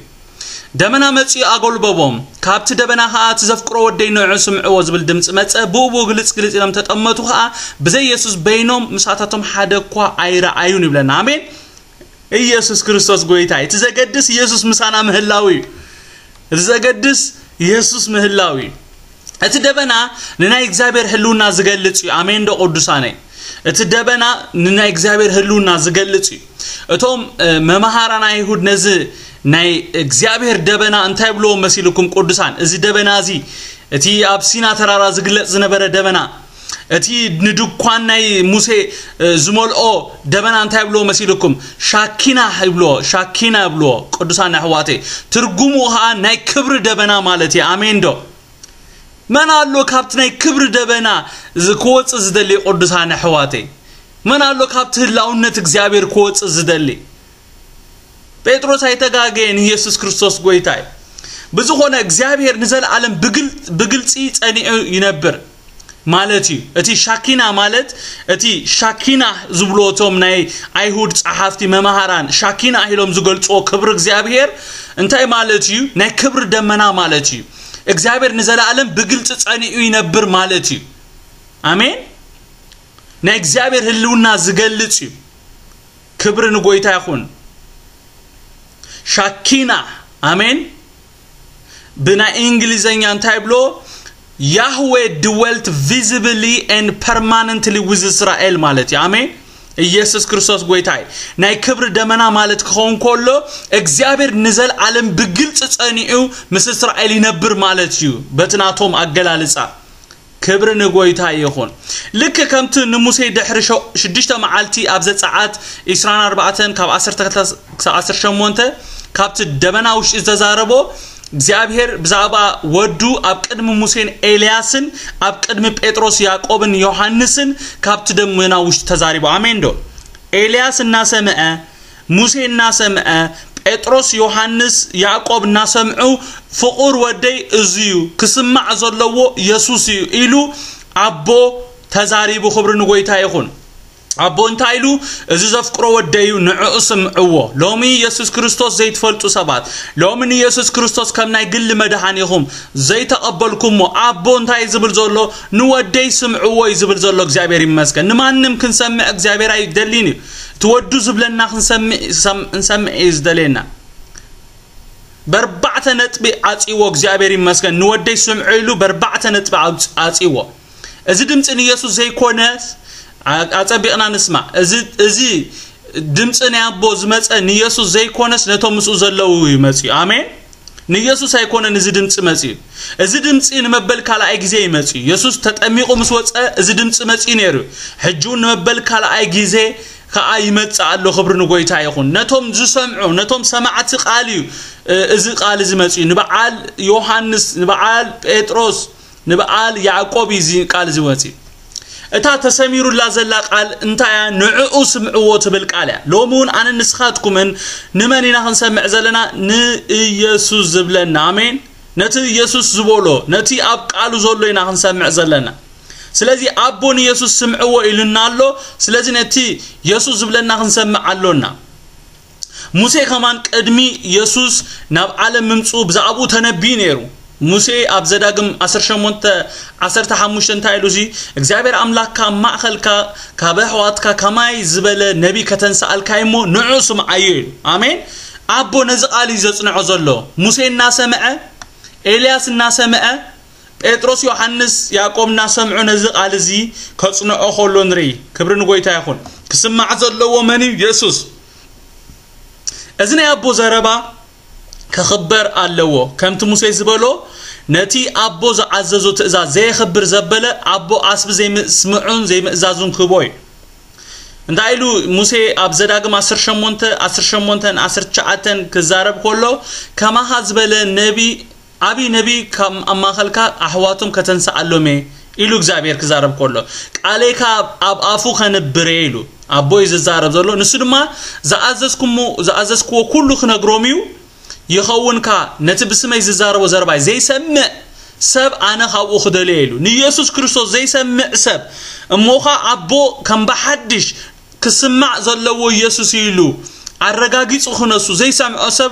ደመና መጺኡ ኣጎልበቦም። ካብቲ ደመና ኸዓ እቲ ዘፍቅሮ ወደይ ንዑ ስምዕዎ ዝብል ድምፂ መጸ። ብኡ ብኡ ግልጽ ግልጽ ኢሎም ተጠመቱ ኸዓ ብዘይ የሱስ በይኖም ምሳታቶም ሓደ እኳ ኣይረኣዩን ይብለና። ኣሜን። ኢየሱስ ክርስቶስ ጎይታ እዩ። እቲ ዘገድስ ኢየሱስ ምሳና ምህላው እዩ። እቲ ዘገድስ ኢየሱስ ምህላው እዩ። እቲ ደበና ንናይ እግዚኣብሔር ህልውና ዝገልጽ እዩ። ኣሜን ዶ ቅዱሳነይ? እቲ ደበና ንናይ እግዚኣብሔር ህልውና ዝገልጽ እዩ። እቶም እ፣ መምሃራን ኣይሁድ ነዚ ናይ እግዚኣብሔር ደበና እንታይ ብልዎ መሲልኩም ቅዱሳን? እዚ ደበና እዚ እቲ ኣብ ሲና ተራራ ዝግለጽ ዝነበረ ደበና፣ እቲ ንድኳን ናይ ሙሴ ዝመልኦ ደበና እንታይ ይብልዎ መሲልኩም? ሻኪና ይብልዎ። ሻኪና ይብልዎ። ቅዱሳን ኣሕዋተይ፣ ትርጉሙ ኸኣ ናይ ክብሪ ደበና ማለት እዩ። ኣሜን ዶ? መን ኣሎ ካብቲ ናይ ክብሪ ደበና ክወጽእ ዝደሊ? ቅዱሳን ኣሕዋተይ፣ መን ኣሎ ካብቲ ህላውነት እግዚኣብሔር ክወጽእ ዝደሊ? ጴጥሮስ ኣይተጋገየን። ኢየሱስ ክርስቶስ ጎይታ እዩ። ብዝኾነ እግዚኣብሔር ንዘለዓለም ብግል- ብግልጺ ጸኒዑ ይነብር ማለት እዩ። እቲ ሻኪና ማለት፣ እቲ ሻኪና ዝብልዎ እቶም ናይ ኣይሁድ ጸሓፍቲ መማህራን፣ ሻኪና ኢሎም ዝገልጽዎ ክብሪ እግዚኣብሔር እንታይ ማለት እዩ? ናይ ክብሪ ደመና ማለት እዩ። እግዚኣብሔር ንዘለዓለም ብግልጺ ጸኒዑ ይነብር ማለት እዩ። ኣሜን። ናይ እግዚኣብሔር ህልውና ዝገልጽ እዩ። ክብሪ ንጎይታ ይኹን። ሻኪና፣ ኣሜን። ብናይ እንግሊዘኛ እንታይ ብሎ? Yahweh dwelt visibly and permanently with Israel ማለት እዩ። ኣሜን። ኢየሱስ ክርስቶስ ጎይታ እዩ። ናይ ክብሪ ደመና ማለት ክኸውን ከሎ፣ እግዚኣብሔር ንዘለዓለም ብግልጺ ጸኒዑ ምስ እስራኤል ይነብር ማለት እዩ። በቲ ናቶም ኣገላልጻ። ክብሪ ንጎይታ ይኹን። ልክ ከምቲ ንሙሴ ድሕሪ ሸ- ሽዱሽተ መዓልቲ ኣብ ዘጸኣት ዒስራን ኣርባዕተን ካብ ዓሰርተ ክልተ ክሳብ ዓሰርተ ሸሞንተ ካብቲ ደበና ውሽጢ ዝተዛረቦ እግዚኣብሔር ብዛዕባ ወዱ ኣብ ቅድሚ ሙሴን ኤልያስን ኣብ ቅድሚ ጴጥሮስ ያዕቆብን ዮሃንስን ካብቲ ደመና ውሽጢ ተዛሪቡ። ኣሜን ዶ? ኤልያስ እናሰምዐ፣ ሙሴ እናሰምዐ፣ ጴጥሮስ፣ ዮሃንስ፣ ያዕቆብ እናሰምዑ፣ ፍቑር ወደይ እዚ እዩ፣ ክስማዕ ዘለዎ የሱስ እዩ ኢሉ ኣቦ ተዛሪቡ። ክብሪ ንጎይታ ይኹን። ኣቦ እንታይ ኢሉ? እዚ ዘፍቅሮ ወደይ እዩ፣ ንዕኡ ስምዕዎ። ሎሚ ኢየሱስ ክርስቶስ ዘይትፈልጡ ሰባት፣ ሎሚ ንኢየሱስ ክርስቶስ ከም ናይ ግሊ መድሓኒኹም ዘይተቐበልኩሞ፣ ኣቦ እንታይ እዩ ዝብል ዘሎ? ንወደይ ስምዕዎ እዩ ዝብል ዘሎ። እግዚኣብሔር ይመስገን። ንማንም ክንሰምዕ እግዚኣብሔር ኣይደልን እዩ። እቲ ወዱ ዝብለና ክንሰምዕ፣ ሰም- ክንሰምዕ እዩ ዝደልየና። በርባዕተ ነጥቢ ዓጽዎ። እግዚኣብሔር ይመስገን። ንወደይ ስምዑ ኢሉ በርባዕተ ነጥቢ ዓጽ- ዓጽዎ። እዚ ድምፂ ንኢየሱስ ዘይኮነስ፣ ኣ- ኣጸቢቕና ንስማዕ። እዚ፣ እዚ ድምፂ ናይ ኣቦ ዝመፀ ንኢየሱስ ዘይኮነስ ነቶም ምስኡ ዘለዉ እዩ መፅዩ። ኣሜን። ንኢየሱስ ኣይኮነን እዚ ድምፂ መፅዩ። እዚ ድምፂ ንመበል ካልኣይ ግዜ እዩ መፅዩ። ኢየሱስ ተጠሚቑ ምስ ወፀ እዚ ድምፂ መፅዩ ነይሩ። ሕጂ እውን ንመበል ካልኣይ ግዜ ከዓ ይመፅእ ኣሎ። ክብሪ ንጎይታ ይኹን። ነቶም ዝሰምዑ፣ ነቶም ሰማዕቲ ቃል እዩ፣ እ፣ እዚ ቃል እዚ መፅዩ። ንበዓል ዮሃንስ፣ ንበዓል ጴጥሮስ፣ ንበዓል ያዕቆብ እዩ እዚ ቃል እዚ መፅዩ። እታ ተሰሚሩላ ዘላ ቃል እንታይ እያ? ንዕኡ ስምዕዎ ትብል ቃል እያ። ሎሚ እውን ኣነ ንስኻትኩምን ንመን ኢና ክንሰምዕ ዘለና? ንኢየሱስ ዝብለና። ኣሜን። ነቲ ኢየሱስ ዝበሎ፣ ነቲ ኣብ ቃሉ ዘሎ ኢና ክንሰምዕ ዘለና። ስለዚ ኣቦ ንኢየሱስ ስምዕዎ ኢሉና ኣሎ። ስለዚ ነቲ ኢየሱስ ዝብለና ክንሰምዕ ኣሎና። ሙሴ ከማን ቅድሚ ኢየሱስ ናብ ዓለም ምምፅኡ ብዛዕባኡ ተነቢዩ ነይሩ። ሙሴ ኣብ ዘዳግም ዓሰርተ ሸሞንተ ዓሰርተ ሓሙሽተ እንታይ ኢሉ? እዚ እግዚኣብሔር ኣምላኽካ ኣብ ማእኸልካ ካብ ኣሕዋትካ ከማይ ዝበለ ነቢ ከተንስኣልካ እሞ ንዑ ስምዓዮ ኢሉ። ኣሜን። ኣቦ ነዚ ቃል እዩ ዘጽንዖ ዘሎ። ሙሴ እናሰምዐ፣ ኤልያስ እናሰምዐ፣ ጴጥሮስ፣ ዮሃንስ፣ ያዕቆብ እናሰምዑ ነዚ ቃል እዚ ከጽንዖ ከሎ ንርኢ። ክብሪ ንጎይታ ይኹን። ክስማዕ ዘለዎ መን እዩ? የሱስ። እዚ ናይ ኣቦ ዘረባ ክኽበር ኣለዎ። ከምቲ ሙሴ ዝበሎ፣ ነቲ ኣቦ ዝዓዘዞ ትእዛዝ ዘየኽብር ዘበለ ኣቦ ዓስቢ ዘይምስምዑን ዘይምእዛዙን ክህቦ እዩ። እንታይ ኢሉ ሙሴ ኣብ ዘዳግም ዓሰርተ ሸሞንተ፣ ዓሰርተ ሸሞንተን ዓሰርተ ትሽዓተን ክዛረብ ከሎ፣ ከማኻ ዝበለ ነቢ፣ ዓቢ ነቢ ካብ ኣብ ማእኸልካ ኣሕዋቶም ከተንስኣሎም እየ ኢሉ እግዚኣብሔር ክዛረብ ከሎ፣ ቃለይ ከኣ ኣብ ኣፉ ከንብር እየ ኢሉ ኣቦይ ዝዛረብ ዘሎ። ንሱ ድማ ዝኣዘዝኩሞ-፣ ዝኣዘዝክዎ ኩሉ ክነግሮም እዩ። ይኸውን ከኣ ነቲ ብስመይ ዝዛረቦ ዘረባይ ዘይሰምዕ ሰብ ኣነ ካብኡ ክደልዮ ኢሉ። ንኢየሱስ ክርስቶስ ዘይሰምዕ ሰብ እሞ ኸኣ ኣቦ ከም ብሓድሽ ክስማዕ ዘለዎ ኢየሱስ ኢሉ ኣረጋጊጹ ክነሱ ዘይሰምዖ ሰብ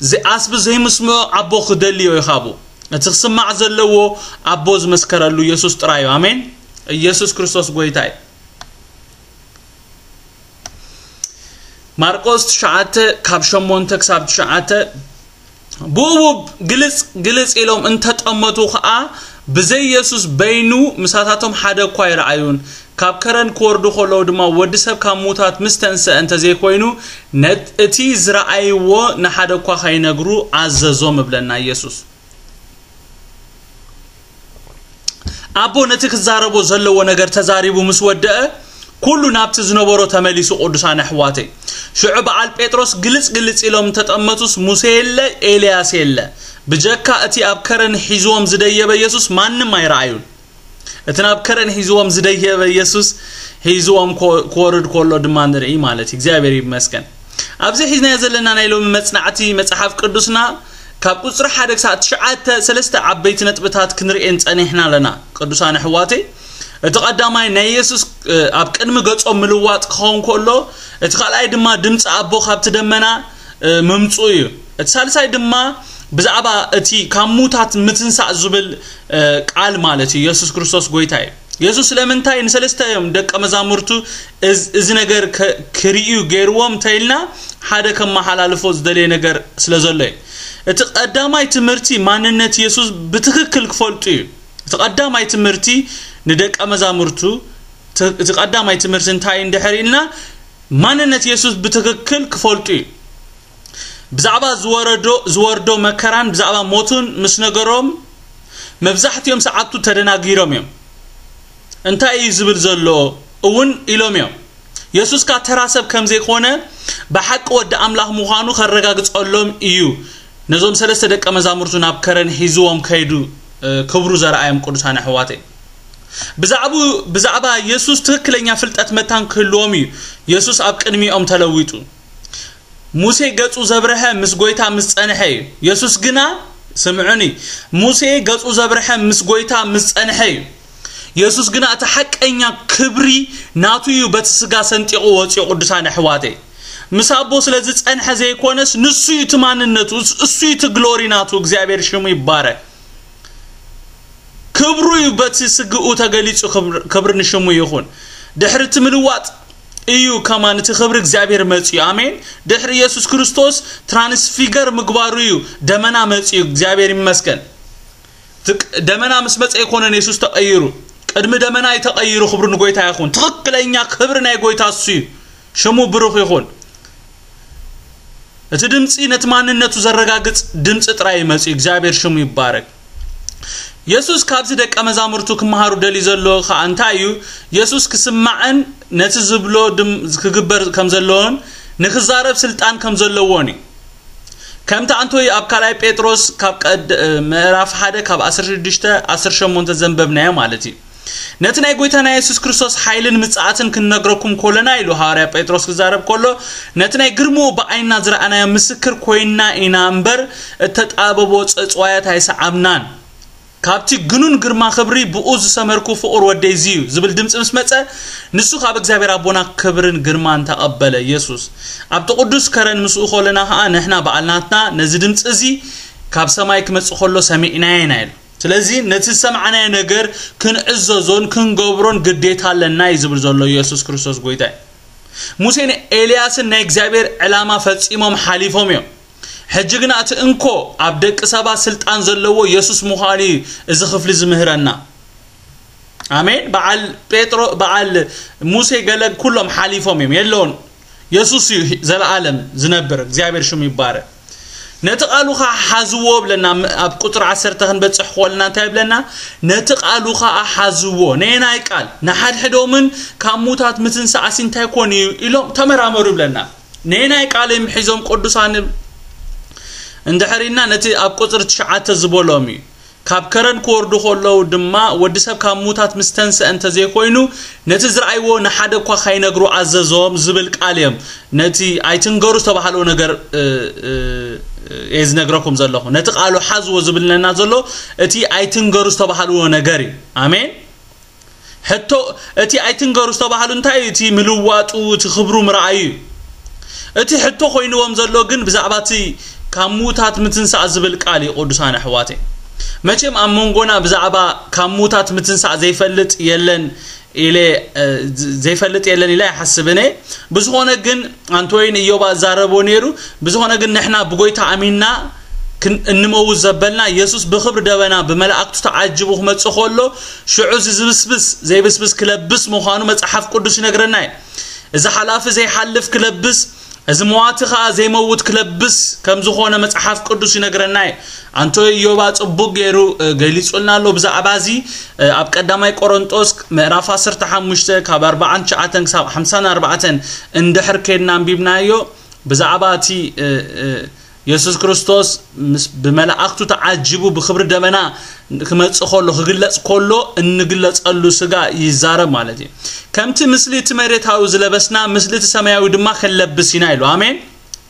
ዚ-፣ ኣስቢ ዘይምስምዖ ኣቦ ክደልዮ እዩ ካብኡ። እቲ ክስማዕ ዘለዎ ኣቦ ዝመስከረሉ ኢየሱስ ጥራይ እዩ። ኣሜን። ኢየሱስ ክርስቶስ ጎይታ እዩ። ማርቆስ ትሽዓተ ካብ ሸሞንተ ክሳብ ትሽዓተ፣ ብእኡ ግልጽ ግልጽ ኢሎም እንተጠመቱ ኸኣ፣ ብዘይ የሱስ በይኑ ምሳታቶም ሓደ እኳ ኣይረኣዩን። ካብ ከረን ክወርዱ ከለዉ ድማ፣ ወዲ ሰብ ካብ ምዉታት ምስ ተንስአ እንተ ዘይኮይኑ፣ ነት-፣ እቲ ዝረኣይዎ ንሓደ እኳ ኸይነግሩ ኣዘዞም እብለና ኢየሱስ። ኣቦ ነቲ ክዛረቦ ዘለዎ ነገር ተዛሪቡ ምስ ወደአ፣ ኩሉ ናብቲ ዝነበሮ ተመሊሱ። ቅዱሳን ኣሕዋተይ፣ ሽዑ በዓል ጴጥሮስ ግልጽ ግልጽ ኢሎም እንተጠመቱስ፣ ሙሴ የለ፣ ኤልያስ የለ፣ ብጀካ እቲ ኣብ ከረን ሒዝዎም ዝደየበ ኢየሱስ ማንም ኣይረኣዩን። እቲ ናብ ከረን ሒዝዎም ዝደየበ ኢየሱስ ሒዝዎም ኮ-፣ ክወርድ ከሎ ድማ ንርኢ ማለት እዩ። እግዚኣብሔር ይመስገን። ኣብዚ ሒዝናዮ ዘለና ናይ ሎሚ መጽናዕቲ መጽሓፍ ቅዱስና ካብ ቁጽሪ ሓደ ክሳብ ትሽዓተ ሰለስተ ዓበይቲ ነጥብታት ክንርእየን ጸኒሕና ኣለና። ቅዱሳን ኣሕዋተይ፣ እቲ ቀዳማይ ናይ ኢየሱስ፣ እ፣ ኣብ ቅድሚ ገጾም ምልዋጥ ክኸውን ከሎ፣ እቲ ካልኣይ ድማ ድምጺ ኣቦ ካብቲ ደመና፣ እ፣ ምምጽኡ እዩ። እቲ ሳልሳይ ድማ ብዛዕባ እቲ ካብ ሙታት ምትንሳእ ዝብል፣ እ፣ ቃል ማለት እዩ። ኢየሱስ ክርስቶስ ጎይታ እዩ። ኢየሱስ ስለምንታይ ንሰለስተ እዮም ደቀ መዛሙርቱ እዚ፣ እዚ ነገር ከ-፣ ክርእዩ ገይርዎም እንተኢልና፣ ሓደ ከመሓላልፎ ዝደለየ ነገር ስለ ዘሎ እዩ። እቲ ቀዳማይ ትምህርቲ ማንነት ኢየሱስ ብትኽክል ክፈልጡ እዩ። እቲ ቀዳማይ ትምህርቲ ንደቀ መዛሙርቱ፣ ት-፣ እቲ ቀዳማይ ትምህርቲ እንታይ እንድሕር ኢልና፣ ማንነት ኢየሱስ ብትኽክል ክፈልጡ እዩ። ብዛዕባ ዝወረዶ፣ ዝወርዶ መከራን ብዛዕባ ሞቱን ምስ ነገሮም፣ መብዛሕትኦም ሰዓብቱ ተደናጊሮም እዮም። እንታይ እዩ ዝብል ዘሎ እውን ኢሎም እዮም። ኢየሱስ ከኣ ተራ ሰብ ከም ዘይኮነ፣ ብሓቂ ወዲ ኣምላኽ ምዃኑ ከረጋግጸሎም እዩ ነዞም ሰለስተ ደቀ መዛሙርቱ ናብ ከረን ሒዝዎም ከይዱ፣ እ፣ ክብሩ ዘርኣዮም። ቅዱሳን ኣሕዋተይ፣ ብዛዕቡ-፣ ብዛዕባ ኢየሱስ ትኽክለኛ ፍልጠት መታን ክህልዎም እዩ። ኢየሱስ ኣብ ቅድሚኦም ተለዊጡ። ሙሴ ገጹ ዘብርሀ ምስ ጎይታ ምስ ጸንሐ እዩ። ኢየሱስ ግና፣ ስምዑኒ፣ ሙሴ ገጹ ዘብርሀ ምስ ጎይታ ምስ ጸንሐ እዩ። ኢየሱስ ግና እቲ ሓቀኛ ክብሪ ናቱ እዩ በቲ ስጋ ሰንጢቑ ወጺኡ። ቅዱሳን ኣሕዋተይ፣ ምስ ኣቦ ስለ ዝጸንሐ ዘይኮነስ፣ ንሱ እዩ እቲ ማንነቱ፣ እሱ እዩ እቲ ግሎሪ ናቱ። እግዚኣብሔር ሽሙ ይባረክ። ክብሩ እዩ በቲ ስግኡ ተገሊጹ። ክብር፣ ክብሪ ንሽሙ ይኹን። ድሕሪ እቲ ምልዋጥ እዩ ከማን እቲ ክብሪ እግዚኣብሔር መጺኡ። ኣሜን። ድሕሪ ኢየሱስ ክርስቶስ ትራንስፊገር ምግባሩ እዩ ደመና መጺኡ። እግዚኣብሔር ይመስገን። እቲ ቅ-፣ ደመና ምስ መጸ ኣይኮነን የሱስ ተቐይሩ። ቅድሚ ደመና እዩ ተቐይሩ። ክብሪ ንጎይታ ይኹን። ትኽክለኛ ክብሪ ናይ ጎይታ እሱ እዩ። ሽሙ ብሩኽ ይኹን። እቲ ድምጺ ነቲ ማንነቱ ዘረጋግጽ ድምጺ ጥራይ እዩ መጺኡ። እግዚኣብሔር ሽሙ ይባረክ። የሱስ ካብዚ ደቀ መዛሙርቱ ክመሃሩ ደልዩ ዘሎ ከኣ እንታይ እዩ? የሱስ ክስማዕን ነቲ ዝብሎ ድም-፣ ክግበር ከም ዘለዎን ንክዛረብ ስልጣን ከም ዘለዎን እዩ። ከምቲ ኣንቶይ ኣብ ካልኣይ ጴጥሮስ ካብ ቀድ-፣ ምዕራፍ ሓደ ካብ ዓሰርተ ሽዱሽተ ዓሰርተ ሸሞንተ ዘንበብናዮ ማለት እዩ። ነቲ ናይ ጎይታና የሱስ ክርስቶስ ሓይልን ምጽኣትን ክንነግረኩም ኮለና ኢሉ ሃዋርያ ጴጥሮስ ክዛረብ ከሎ፣ ነቲ ናይ ግርምኡ ብዓይንና ዝረኣናዮ ምስክር ኮይንና ኢና እምበር፣ እተጣበቦ ጽጽዋያት ኣይሰዓብናን። ካብቲ ግኑን ግርማ ክብሪ ብኡ ዝሰመርኩ ፍቑር ወደይ እዚ እዩ ዝብል ድምጺ ምስ መጸ፣ ንሱ ካብ እግዚኣብሔር ኣቦና ክብርን ግርማን ተቐበለ። የሱስ ኣብቲ ቅዱስ ከረን ምስኡ ከለና ኸኣ ንሕና በዓል ናትና ነዚ ድምጺ እዚ ካብ ሰማይ ክመጽእ ከሎ ሰሚዕናዮ ኢና ኢሉ። ስለዚ ነቲ ዝሰማዕናዮ ነገር ክንዕዘዞን ክንገብሮን ግዴታ ኣለና እዩ ዝብል ዘሎ የሱስ ክርስቶስ ጎይታ እዩ። ሙሴን ኤልያስን ናይ እግዚኣብሔር ዕላማ ፈጺሞም ሓሊፎም እዮም። ሕጂ ግና እቲ እንኮ ኣብ ደቂ ሰባት ስልጣን ዘለዎ የሱስ ምዃኑ እዩ እዚ ክፍሊ ዝምህረና። ኣሜን። በዓል ጴጥሮ፣ በዓል ሙሴ ገለ ኩሎም ሓሊፎም እዮም፣ የለውን። የሱስ እዩ ዘለኣለም ዝነብር፣ እግዚኣብሔር ሽሙ ይባረክ። ነቲ ቃሉ ኸዓ ሓዝዎ ብለና፣ ኣብ ቁጽሪ ዓሰርተ ክንበጽሕ ከለና እንታይ ብለና? ነቲ ቃሉ ኸዓ ሓዝዎ። ነየናይ ቃል? ንሓድሕዶምን ካብ ሙታት ምትንሳእሲ እንታይ ኮን እዩ ኢሎም ተመራመሩ ይብለና። ነየናይ ቃል እዮም ሒዞም ቅዱሳን እንድሕር ኢልና ነቲ ኣብ ቁጽሪ ትሽዓተ ዝበሎም እዩ። ካብ ከረን ክወርዱ ከለዉ ድማ ወዲ ሰብ ካብ ሙታት ምስ ተንስአ እንተዘይኮይኑ ነቲ ዝረኣይዎ ንሓደ እኳ ከይነግሩ ኣዘዞም ዝብል ቃል እዮም። ነቲ ኣይትንገሩ ዝተባህልዎ ነገር፣ እ፣ እ፣ እየ ዝነግረኩም ዘለኹ። ነቲ ቃሉ ሓዝዎ ዝብለና ዘሎ እቲ ኣይትንገሩ ዝተባህልዎ ነገር እዩ። ኣሜን። ሕቶ፣ እቲ ኣይትንገሩ ዝተባህሉ እንታይ እዩ? እቲ ምልዋጡ፣ እቲ ክብሩ ምርኣዩ እዩ። እቲ ሕቶ ኮይንዎም ዘሎ ግን ብዛዕባ እቲ ካብ ምዉታት ምትንሳእ ዝብል ቃል እዩ። ቅዱሳን ኣሕዋተይ፣ መቸም ኣብ መንጎና ብዛዕባ ካብ ምዉታት ምትንሳእ ዘይፈልጥ የለን ኢለ፣ እ፣ ዝ-፣ ዘይፈልጥ የለን ኢለ ኣይሓስብን እየ። ብዝኾነ ግን ኣንቶይን እዮባ እዛረቦ ነይሩ። ብዝኾነ ግን ንሕና ብጎይታ ኣሚንና ክን-፣ እንመውት ዘበልና፣ የሱስ ብኽብሪ ደበና ብመላእክቱ ተዓጅቡ ክመጽእ ከሎ፣ ሽዑ እዚ ዝብስብስ ዘይብስብስ ክለብስ ምዃኑ መጽሓፍ ቅዱስ ይነግረና እዩ። እዚ ሓላፊ ዘይሓልፍ ክለብስ፣ እዚ መዋቲ ኸኣ ዘይመውት ክለብስ ከም ዝኾነ መጽሓፍ ቅዱስ ይነግረና እዩ። ኣንቶ ኢዮባ ጽቡቅ ገይሩ ገሊጹልና ኣሎ ብዛዕባ እዚ። ኣብ ቀዳማይ ቆሮንጦስ ምዕራፍ ዓሰርተ ሓሙሽተ ካብ ኣርባዓን ትሽዓተን ክሳብ ሓምሳን ኣርባዕተን እንድሕር ከድና ኣንቢብናዮ፣ ብዛዕባ እቲ የሱስ ክርስቶስ ምስ ብመላእክቱ ተዓጂቡ ብክብሪ ደመና ክመጽእ ከሎ፣ ክግለጽ ከሎ እንግለጸሉ ስጋ ይዛረብ ማለት እዩ። ከምቲ ምስሊ እቲ መሬታዊ ዝለበስና፣ ምስሊ እቲ ሰማያዊ ድማ ክንለብስ ኢና ኢሉ። ኣሜን።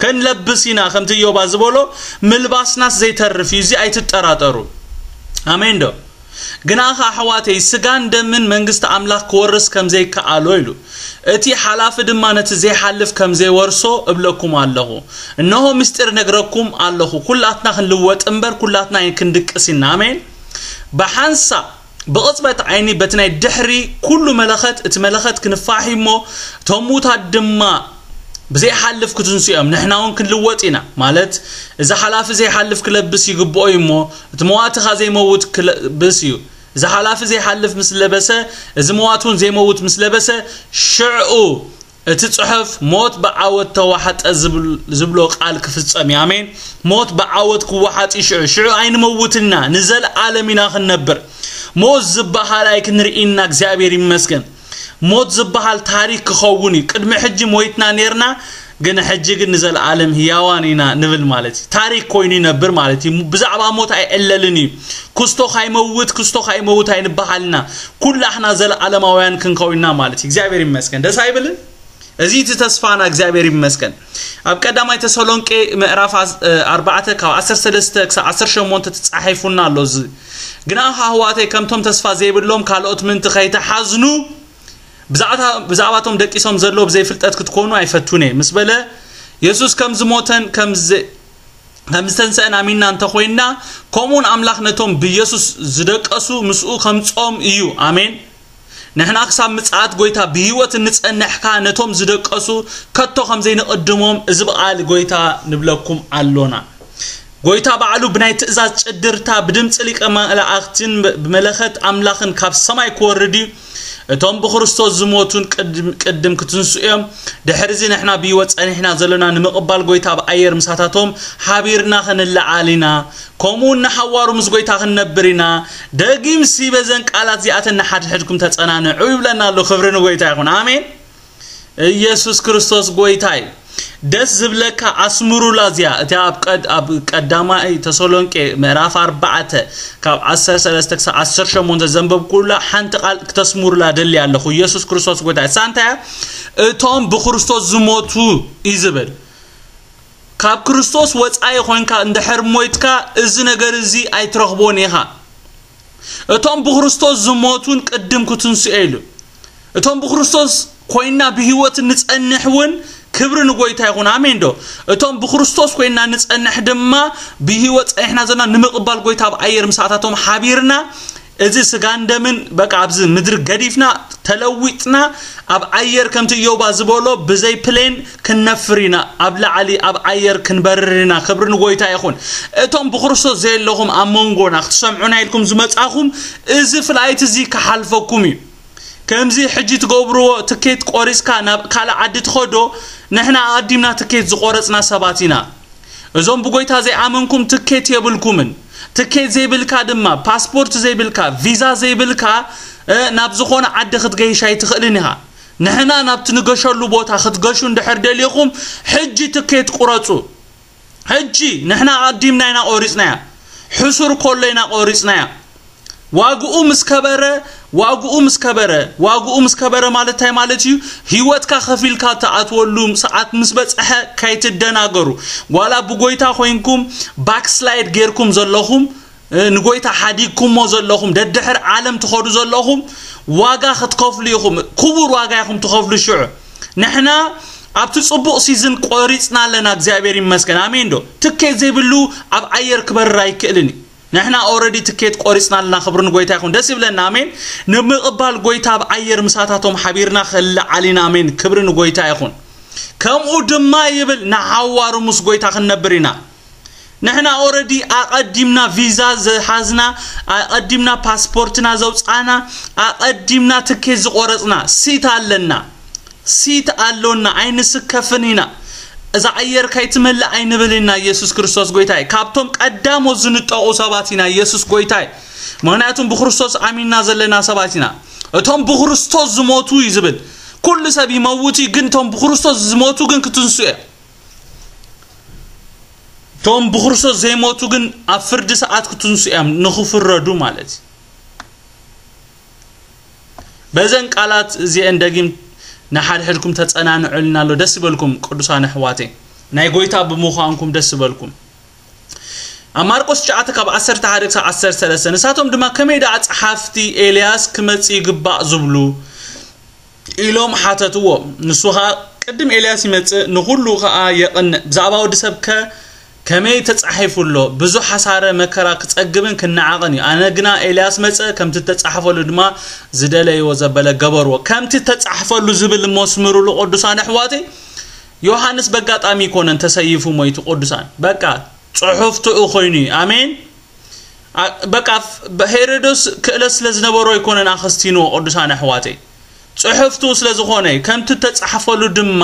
ክንለብስ ኢና፣ ከምቲ ኢዮባ ዝበሎ፣ ምልባስናስ ዘይተርፍ እዩ። እዚ ኣይትጠራጠሩ። ኣሜን ዶ? ግና ኸኣ ኣሕዋተይ፣ ስጋን ደምን መንግስቲ ኣምላኽ ክወርስ ከም ዘይከኣሎ ኢሉ፣ እቲ ሓላፊ ድማ ነቲ ዘይሓልፍ ከም ዘይወርሶ እብለኩም ኣለኹ። እነሆ ምስጢር ነግረኩም ኣለኹ፣ ኩላትና ክንልወጥ እምበር ኩላትና ኣይክንድቅስ ኢና። ኣሜን። ብሓንሳእ ብቕጽበት ዓይኒ በቲ ናይ ድሕሪ ኩሉ መለኸት፣ እቲ መለኸት ክንፋሕ እዩ እሞ፣ እቶም ምዉታት ድማ ብዘይሓልፍ ክትንስኡ እዮም። ንሕና እውን ክንልወጥ ኢና። ማለት፣ እዚ ሓላፊ ዘይሓልፍ ክለብስ ይግብኦ እዩ እሞ፣ እቲ መዋቲ ኸኣ ዘይመውት ክለብስ እዩ። እዚ ሓላፊ ዘይሓልፍ ምስ ለበሰ፣ እዚ መዋቲ እውን ዘይመውት ምስ ለበሰ፣ ሽዑ እቲ ጽሑፍ ሞት ብዓወት ተዋሕጠ ዝብል-፣ ዝብሎ ቃል ክፍጸም እዩ። ኣሜን። ሞት ብዓወት ክወሓጥ እዩ። ሽዑ፣ ሽዑ ኣይንመውትና፣ ንዘለኣለም ኢና ክንነብር። ሞት ዝበሃል ኣይክንርኢ ኢና። እግዚኣብሔር ይመስገን። ሞት ዝበሃል ታሪክ ክኸውን እዩ። ቅድሚ ሕጂ ሞይትና ኔርና፣ ግን ሕጂ ግን ንዘለኣለም ህያዋን ኢና ንብል ማለት እዩ። ታሪክ ኮይኑ ይነብር ማለት እዩ። ብዛዕባ ሞት ኣይዕለልን እዩ። ክስቶ ካይመውት፣ ክስቶ ካይመውት ኣይንበሃል ኢና። ኩላሕና ዘለኣለማውያን ክንከውን ኢና ማለት እዩ። እግዚኣብሔር ይመስገን። ደስ ኣይብልን? እዚ እቲ ተስፋና፣ እግዚኣብሔር ይመስገን። ኣብ ቀዳማይ ተሰሎንቄ ምዕራፍ ኣስ-፣ እ፣ ኣርባዕተ ካብ ዓሰርተ ሰለስተ ክሳብ ዓሰርተ ሸሞንተ ተጻሒፉና ኣሎ። እዚ ግና ኣሕዋተይ፣ ከምቶም ተስፋ ዘይብሎም ካልኦት ምእንቲ ከይትሓዝኑ፣ ብዛዕባ-፣ ብዛዕባቶም ደቂሶም ዘለዉ ብዘይፍልጠት ክትኮኑ ኣይፈቱን እየ ምስ በለ፣ የሱስ ከም ዝሞተን ከም ዘ-፣ ከም ዝተንስአን ኣሚንና እንተኾይንና፣ ከምኡውን ኣምላኽ ነቶም ብየሱስ ዝደቀሱ ምስኡ ከምጽኦም እዩ። ኣሜን። ንሕና ክሳብ ምጽኣት ጐይታ ብህይወት እንጸንሕ ከኣ ነቶም ዝደቀሱ ከቶ ከም ዘይንቕድሞም እዚ ብቓል ጐይታ ንብለኩም ኣሎና። ጐይታ ባዕሉ ብናይ ትእዛዝ ጭድርታ፣ ብድምጺ ሊቀ መላእኽትን ብመለኸት ኣምላኽን ካብ ሰማይ ክወርድ እዩ። እቶም ብክርስቶስ ዝሞቱን ቅድም-፣ ቅድም ክትንስኡ እዮም። ድሕርዚ ንሕና ብህይወት ጸኒሕና ዘሎና ንምቕባል ጐይታ ኣብ ኣየር ምሳታቶም ሓቢርና ክንለዓል ኢና። ከምኡ እውን ንሓዋሩ ምስ ጐይታ ክንነብር ኢና። ደጊምሲ በዘን ቃላት እዚኣተን ንሓድሕድኩም ተጸናንዑ ይብለና ኣሎ። ክብሪ ንጐይታ ይኹን። ኣሜን። ኢየሱስ ክርስቶስ ጐይታ እዩ። ደስ ዝብለካ ኣስምሩላ እዚኣ። እቲ ኣብ ቀድ-፣ ኣብ ቀዳማይ ተሰሎንቄ ምዕራፍ ኣርባዕተ ካብ ዓሰርተ ሰለስተ ክሳብ ዓሰርተ ሸሞንተ ዘንበብኩላ ሓንቲ ቃል ክተስምሩላ ደሊ ኣለኹ። ኢየሱስ ክርስቶስ ጐይታ እዩ። እሳ እንታይ እያ? እቶም ብክርስቶስ ዝሞቱ እዩ ዝብል። ካብ ክርስቶስ ወጻኢ ኾንካ እንድሕር ሞይትካ፣ እዚ ነገር እዚ ኣይትረኽቦን ኢኻ። እቶም ብክርስቶስ ዝሞቱን ቅድም ክትንስኡ ኢሉ። እቶም ብክርስቶስ ኮይና ብህይወት ንጸንሕ እውን ክብሪ ንጎይታ ይኹን። ኣሜን ዶ? እቶም ብክርስቶስ ኮይና ንጸንሕ ድማ ብህይወት ጸኒሕና ዘለና ንምቕባል ጎይታ ኣብ ኣየር ምሳታቶም ሓቢርና እዚ ስጋን ደምን በቃ ኣብዚ ምድሪ ገዲፍና ተለዊጥና ኣብ ኣየር ከምቲ ኢዮባ ዝበሎ ብዘይ ፕሌን ክንነፍር ኢና፣ ኣብ ላዕሊ ኣብ ኣየር ክንበርር ኢና። ክብሪ ንጎይታ ይኹን። እቶም ብክርስቶስ ዘየለኹም ኣብ መንጎና ክትሰምዑና ኢልኩም ዝመጻኹም እዚ ፍላይት እዚ ክሓልፈኩም እዩ። ከምዚ ሕጂ ትገብርዎ ትኬት ቆሪጽካ ናብ ካልእ ዓዲ ትኸዶ፣ ንሕና ኣቐዲምና ትኬት ዝቆረጽና ሰባት ኢና። እዞም ብጎይታ ዘይኣመንኩም ትኬት የብልኩምን። ትኬት ዘይብልካ ድማ፣ ፓስፖርት ዘይብልካ፣ ቪዛ ዘይብልካ፣ እ፣ ናብ ዝኾነ ዓዲ ክትገይሽ ኣይትኽእልን ኢኻ። ንሕና ናብቲ ንገሸሉ ቦታ ክትገሹ እንድሕር ደሊኹም፣ ሕጂ ትኬት ቁረጹ። ሕጂ ንሕና ኣቐዲምና ኢና ቆሪጽናያ። ሕሱር ኮሎ ኢና ቆሪጽናያ። ዋግኡ ምስ ከበረ፣ ዋግኡ ምስ ከበረ፣ ዋግኡ ምስ ከበረ ማለት እንታይ ማለት እዩ? ህይወትካ ከፊልካ ትኣትወሉ ሰዓት ምስ በጽሐ ከይትደናገሩ። ዋላ ብጎይታ ኮይንኩም ባክስላይድ ጌርኩም ዘለኹም፣ እ፣ ንጎይታ ሓዲግኩሞ ዘለኹም፣ ደድሕር ዓለም ትኸዱ ዘለኹም፣ ዋጋ ክትከፍሉ ኢኹም። ክቡር ዋጋ ኢኹም ትኸፍሉ ሽዑ። ንሕና ኣብቲ ጽቡቕ ሲዝን ቆሪጽና ኣለና፣ እግዚኣብሔር ይመስገን። ኣሜን ዶ? ትኬት ዘይብሉ ኣብ ኣየር ክበርር ኣይክእልን እዩ። ንሕና ኦረዲ ትኬት ቆሪጽና ኣለና። ክብሪ ንጎይታ ይኹን። ደስ ይብለና። ኣሜን። ንምቕባል ጎይታ ኣብ ኣየር ምሳታቶም ሓቢርና ክለዓል ኢና። ኣሜን። ክብሪ ንጎይታ ይኹን። ከምኡ ድማ ይብል፣ ንሓዋሩ ምስ ጎይታ ክንነብር ኢና። ንሕና ኦረዲ ኣቐዲምና ቪዛ ዝሓዝና፣ ኣቐዲምና ፓስፖርትና ዘውጻና፣ ኣቐዲምና ትኬት ዝቆረጽና ሲት ኣለና። ሲት ኣሎና፣ ኣይንስከፍን ኢና። እዛ ኣየር ከይትመልእ ኣይንብል ኢና። ኢየሱስ ክርስቶስ ጎይታይ። ካብቶም ቀዳሞት ዝንጠቑ ሰባት ኢና። ኢየሱስ ጎይታይ። ምኽንያቱም ብክርስቶስ ኣሚንና ዘለና ሰባት ኢና። እቶም ብክርስቶስ ዝሞቱ እዩ ዝብል። ኩሉ ሰብ ይመውት እዩ፣ ግን እቶም ብክርስቶስ ዝሞቱ ግን ክትንሱ እዮም። እቶም ብክርስቶስ ዘይሞቱ ግን ኣብ ፍርዲ ሰዓት ክትንሱ እዮም፣ ንኽፍረዱ ማለት እዩ። በዘን ቃላት እዚአን ደጊም ንሓድሕድኩም ተጸናንዑልና ኣሎ። ደስ ይበልኩም ቅዱሳን ኣሕዋተይ፣ ናይ ጎይታ ብምዃንኩም ደስ ይበልኩም። ኣብ ማርቆስ ትሽዓተ ካብ ዓሰርተ ሓደ ክሳብ ዓሰርተ ሰለስተ፣ ንሳቶም ድማ ከመይ ደኣ ጸሓፍቲ ኤልያስ ክመጽእ ይግባእ ዝብሉ ኢሎም ሓተትዎ። ንሱ ኸኣ ቅድም ኤልያስ ይመጽእ፣ ንኹሉ ኸኣ የቕንእ፣ ብዛዕባ ወዲ ሰብከ ከመይ ተጻሒፉ ኣሎ? ብዙሕ ሓሳረ መከራ ክጸግብን ክነዓቕን እዩ። ኣነ ግና ኤልያስ መጸ፣ ከምቲ ተጻሕፈሉ ድማ ዝደለይዎ ዘበለ ገበርዎ። ከምቲ ተጻሕፈሉ ዝብል እሞ ስምሩሉ ቅዱሳን ኣሕዋተይ። ዮሃንስ በጋጣሚ ይኮነን ተሰይፉ ሞይቱ ቅዱሳን። በቃ ጽሑፍ ትኡ ኮይኑ እዩ። ኣሜን። ኣ-፣ በቃ ፍ-፣ በ-፣ ሄሮዶስ ክእለት ስለ ዝነበሮ ኣይኮነን ኣኸስቲንዎ ቅዱሳን ኣሕዋተይ። ጽሑፍ ትኡ ስለ ዝኾነ እዩ። ከምቲ ተጻሕፈሉ ድማ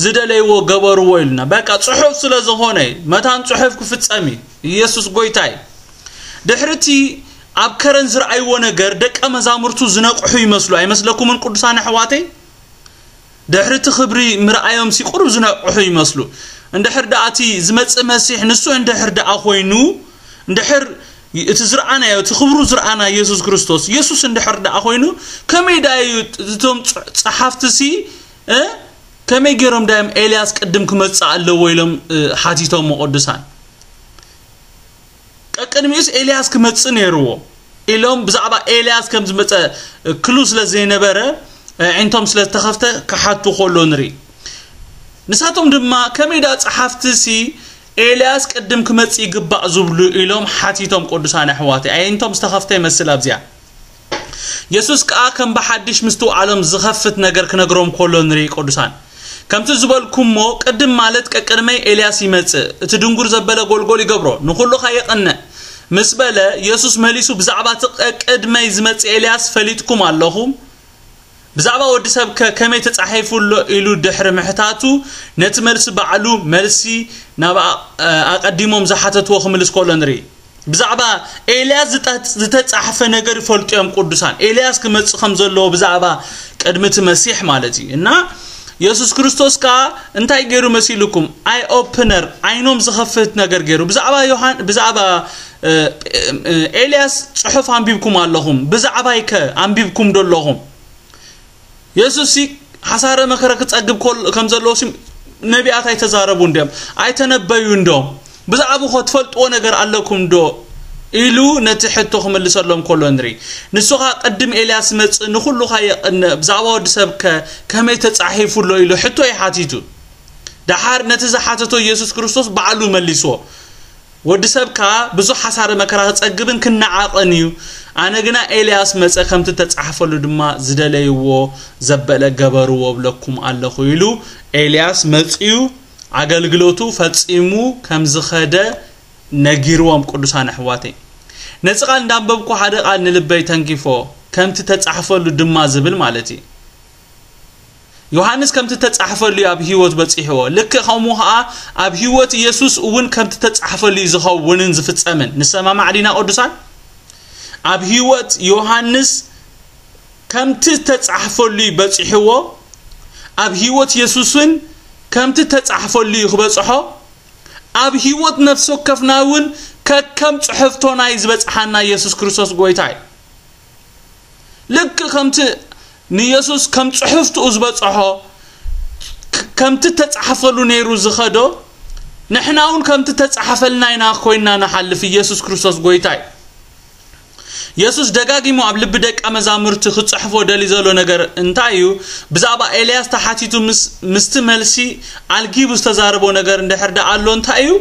ዝደለይዎ ገበርዎ ኢሉና። በቃ ጽሑፍ ስለ ዝኾነ እዩ። መታን ጽሑፍ ክፍጸም እዩ። ኢየሱስ ጎይታ እዩ። ድሕሪ እቲ ኣብ ከረን ዝረኣይዎ ነገር ደቀ መዛሙርቱ ዝነቕሑ ይመስሉ ኣይመስለኩምን ቅዱሳን ኣሕዋተይ? ድሕሪ እቲ ክብሪ ምርኣዮም ሲ ቁሩብ ዝነቕሑ ይመስሉ። እንድሕር ደኣ እቲ ዝመጽእ መሲሕ ንሱ እንድሕር ደኣ ኮይኑ፣ እንድሕር እቲ ዝረኣናዮ፣ እቲ ክብሩ ዝረኣና ኢየሱስ ክርስቶስ፣ ኢየሱስ እንድሕር ደኣ ኮይኑ፣ ከመይ ደኣ እዩ እቶም ጸ-፣ ጸሓፍቲ ሲ፣ እ? ከመይ ገይሮም ደኣ እዮም ኤልያስ ቅድም ክመጽእ ኣለዎ ኢሎም፣ እ፣ ሓቲቶሞ ቅዱሳን? ቀቅድሚኡስ ኤልያስ ክመጽእ ነይርዎ ኢሎም ብዛዕባ ኤልያስ ከም ዝመጸ ክሉ ስለ ዘይነበረ፣ ኣዒንቶም ስለ ዝተኸፍተ ክሓቱ ከሎ ንርኢ። ንሳቶም ድማ ከመይ ደኣ ጸሓፍቲ ሲ ኤልያስ ቅድም ክመጽእ ይግባእ ዝብሉ ኢሎም ሓቲቶም ቅዱሳን ኣሕዋተይ። ኣዒንቶም ዝተኸፍተ ይመስል ኣብዚኣ። የሱስ ከኣ ከም ብሓድሽ ምስትውዓሎም ዝኸፍት ነገር ክነግሮም ከሎ ንርኢ ቅዱሳን። ከምቲ ዝበልኩሞ ቅድም ማለት ቀቅድመይ ኤልያስ ይመጽእ፣ እቲ ድንጉር ዘበለ ጎልጎል ይገብሮ፣ ንኹሉ ከየቕንእ ምስ በለ፣ የሱስ መሊሱ ብዛዕባ እቲ ቀቅድመይ ዝመጽእ ኤልያስ ፈሊጥኩም ኣለኹም። ብዛዕባ ወዲ ሰብ ከ ከመይ ተጻሒፉ ኣሎ ኢሉ ድሕሪ ምሕታቱ፣ ነቲ መልሲ ባዕሉ መልሲ ናብ ኣ-፣ ኣቐዲሞም ዝሓተትዎ ክምልስ ከሎ ንርኢ። ብዛዕባ ኤልያስ ዝጠ-፣ ዝተጻሕፈ ነገር ይፈልጡ እዮም ቅዱሳን። ኤልያስ ክመጽእ ከም ዘለዎ ብዛዕባ ቅድሚ እቲ መሲሕ ማለት እዩ። እና የሱስ ክርስቶስ ከኣ እንታይ ገይሩ መሲልኩም? ኣይ ኦፕነር፣ ዓይኖም ዝኸፍት ነገር ገይሩ። ብዛዕባ ዮሃን-፣ ብዛዕባ፣ እ፣ እ፣ ኤልያስ ጽሑፍ ኣንቢብኩም ኣለኹም። ብዛዕባይ ከ ኣንቢብኩም ዶ ኣለኹም? የሱስ ሲ ሓሳረ መከራ ክጸግብ ኮል-፣ ከም ዘለዎ ሲ ነቢያት ኣይተዛረቡ እንድዮም፣ ኣይተነበዩ እንድዮም። ብዛዕባኡ ኸ ትፈልጥዎ ነገር ኣለኩም ዶ? ኢሉ ነቲ ሕቶ ክምልሰሎም ከሎ ንርኢ። ንሱ ኸኣ ቅድም ኤልያስ ዝመጽእ ንኹሉ ኸኣ የቕንእ፣ ብዛዕባ ወዲ ሰብ ከ ከመይ ተጻሒፉ ኣሎ? ኢሉ ሕቶ እዩ ሓቲቱ። ደሓር ነቲ ዝሓተቶ ኢየሱስ ክርስቶስ ባዕሉ መሊስዎ። ወዲ ሰብ ከኣ ብዙሕ ሓሳረ መከራ ክጸግብን ክነዓቕን እዩ። ኣነ ግና ኤልያስ መጸ፣ ከምቲ ተጻሕፈሉ ድማ ዝደለይዎ ዘበለ ገበርዎ እብለኩም ኣለኹ ኢሉ ኤልያስ መጺኡ ኣገልግሎቱ ፈጺሙ ከም ዝኸደ ነጊርዎም ቅዱሳን ኣሕዋተይ። ነዚ ቃል እንዳንበብኩ ሓደ ቃል ንልበይ ተንኪፎ፣ ከምቲ ተጻሕፈሉ ድማ ዝብል ማለት እዩ። ዮሃንስ ከምቲ ተጻሕፈሉ እዩ ኣብ ህይወት በጺሕዎ። ልክእ ከምኡ ኸኣ ኣብ ህይወት ኢየሱስ እውን ከምቲ ተጻሕፈሉ እዩ ዝኸውንን ዝፍጸምን። ንሰማማዕ ዲና ቅዱሳን? ኣብ ህይወት ዮሃንስ ከምቲ ተጻሕፈሉ እዩ በጺሕዎ። ኣብ ህይወት ኢየሱስን ከምቲ ተጻሕፈሉ እዩ ክበጽሖ። ኣብ ህይወት ነፍሲ ወከፍና እውን ከከም ጽሕፍቶና እዩ ዝበጽሓና ኢየሱስ ክርስቶስ ጎይታ እዩ። ልክእ ከምቲ ንየሱስ ከም ጽሑፍትኡ ዝበጽሖ፣ ክ-፣ ከምቲ ተጻሕፈሉ ነይሩ ዝኸዶ፣ ንሕና እውን ከምቲ ተጻሕፈልና ኢና ኮይንና ንሓልፍ። ኢየሱስ ክርስቶስ ጎይታ እዩ። የሱስ ደጋጊሙ ኣብ ልቢ ደቀ መዛሙርቲ ክጽሕፎ ደልዩ ዘሎ ነገር እንታይ እዩ? ብዛዕባ ኤልያስ ተሓቲቱ ምስ-፣ ምስቲ መልሲ ኣልጊቡ ዝተዛረቦ ነገር እንድሕር ደኣ ኣሎ እንታይ እዩ?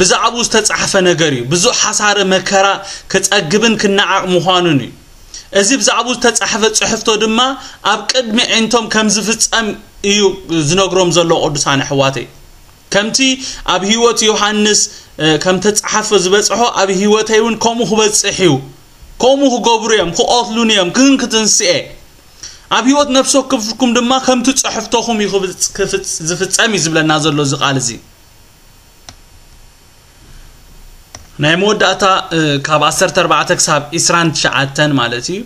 ብዛዕባኡ ዝተጻሕፈ ነገር እዩ። ብዙሕ ሓሳረ መከራ ክጸግብን ክነዓቕ ምዃኑን እዩ። እዚ ብዛዕባኡ ዝተጻሕፈ ጽሕፍቶ ድማ ኣብ ቅድሚ ኣዒንቶም ከም ዝፍጸም እዩ ዝነግሮም ዘሎ ቅዱሳን ኣሕዋተይ። ከምቲ ኣብ ህይወት ዮሃንስ፣ እ፣ ከም ተጻሕፈ ዝበጽሖ ኣብ ህይወተይ እውን ከምኡ ክበጽሕ እዩ። ከምኡ ክገብሩ እዮም፣ ክቐትሉኒ እዮም፣ ግን ክትንስኤ። ኣብ ህይወት ነፍሲ ወከፍኩም ድማ ከምቲ ጽሕፍቶኹም እዩ ክፍጽ- ክፍጽ- ዝፍጸም እዩ ዝብለና ዘሎ እዚ ቃል እዚ። ናይ መወዳእታ እ፣ ካብ ዓሰርተ ኣርባዕተ ክሳብ ዕስራን ትሽዓተን ማለት እዩ።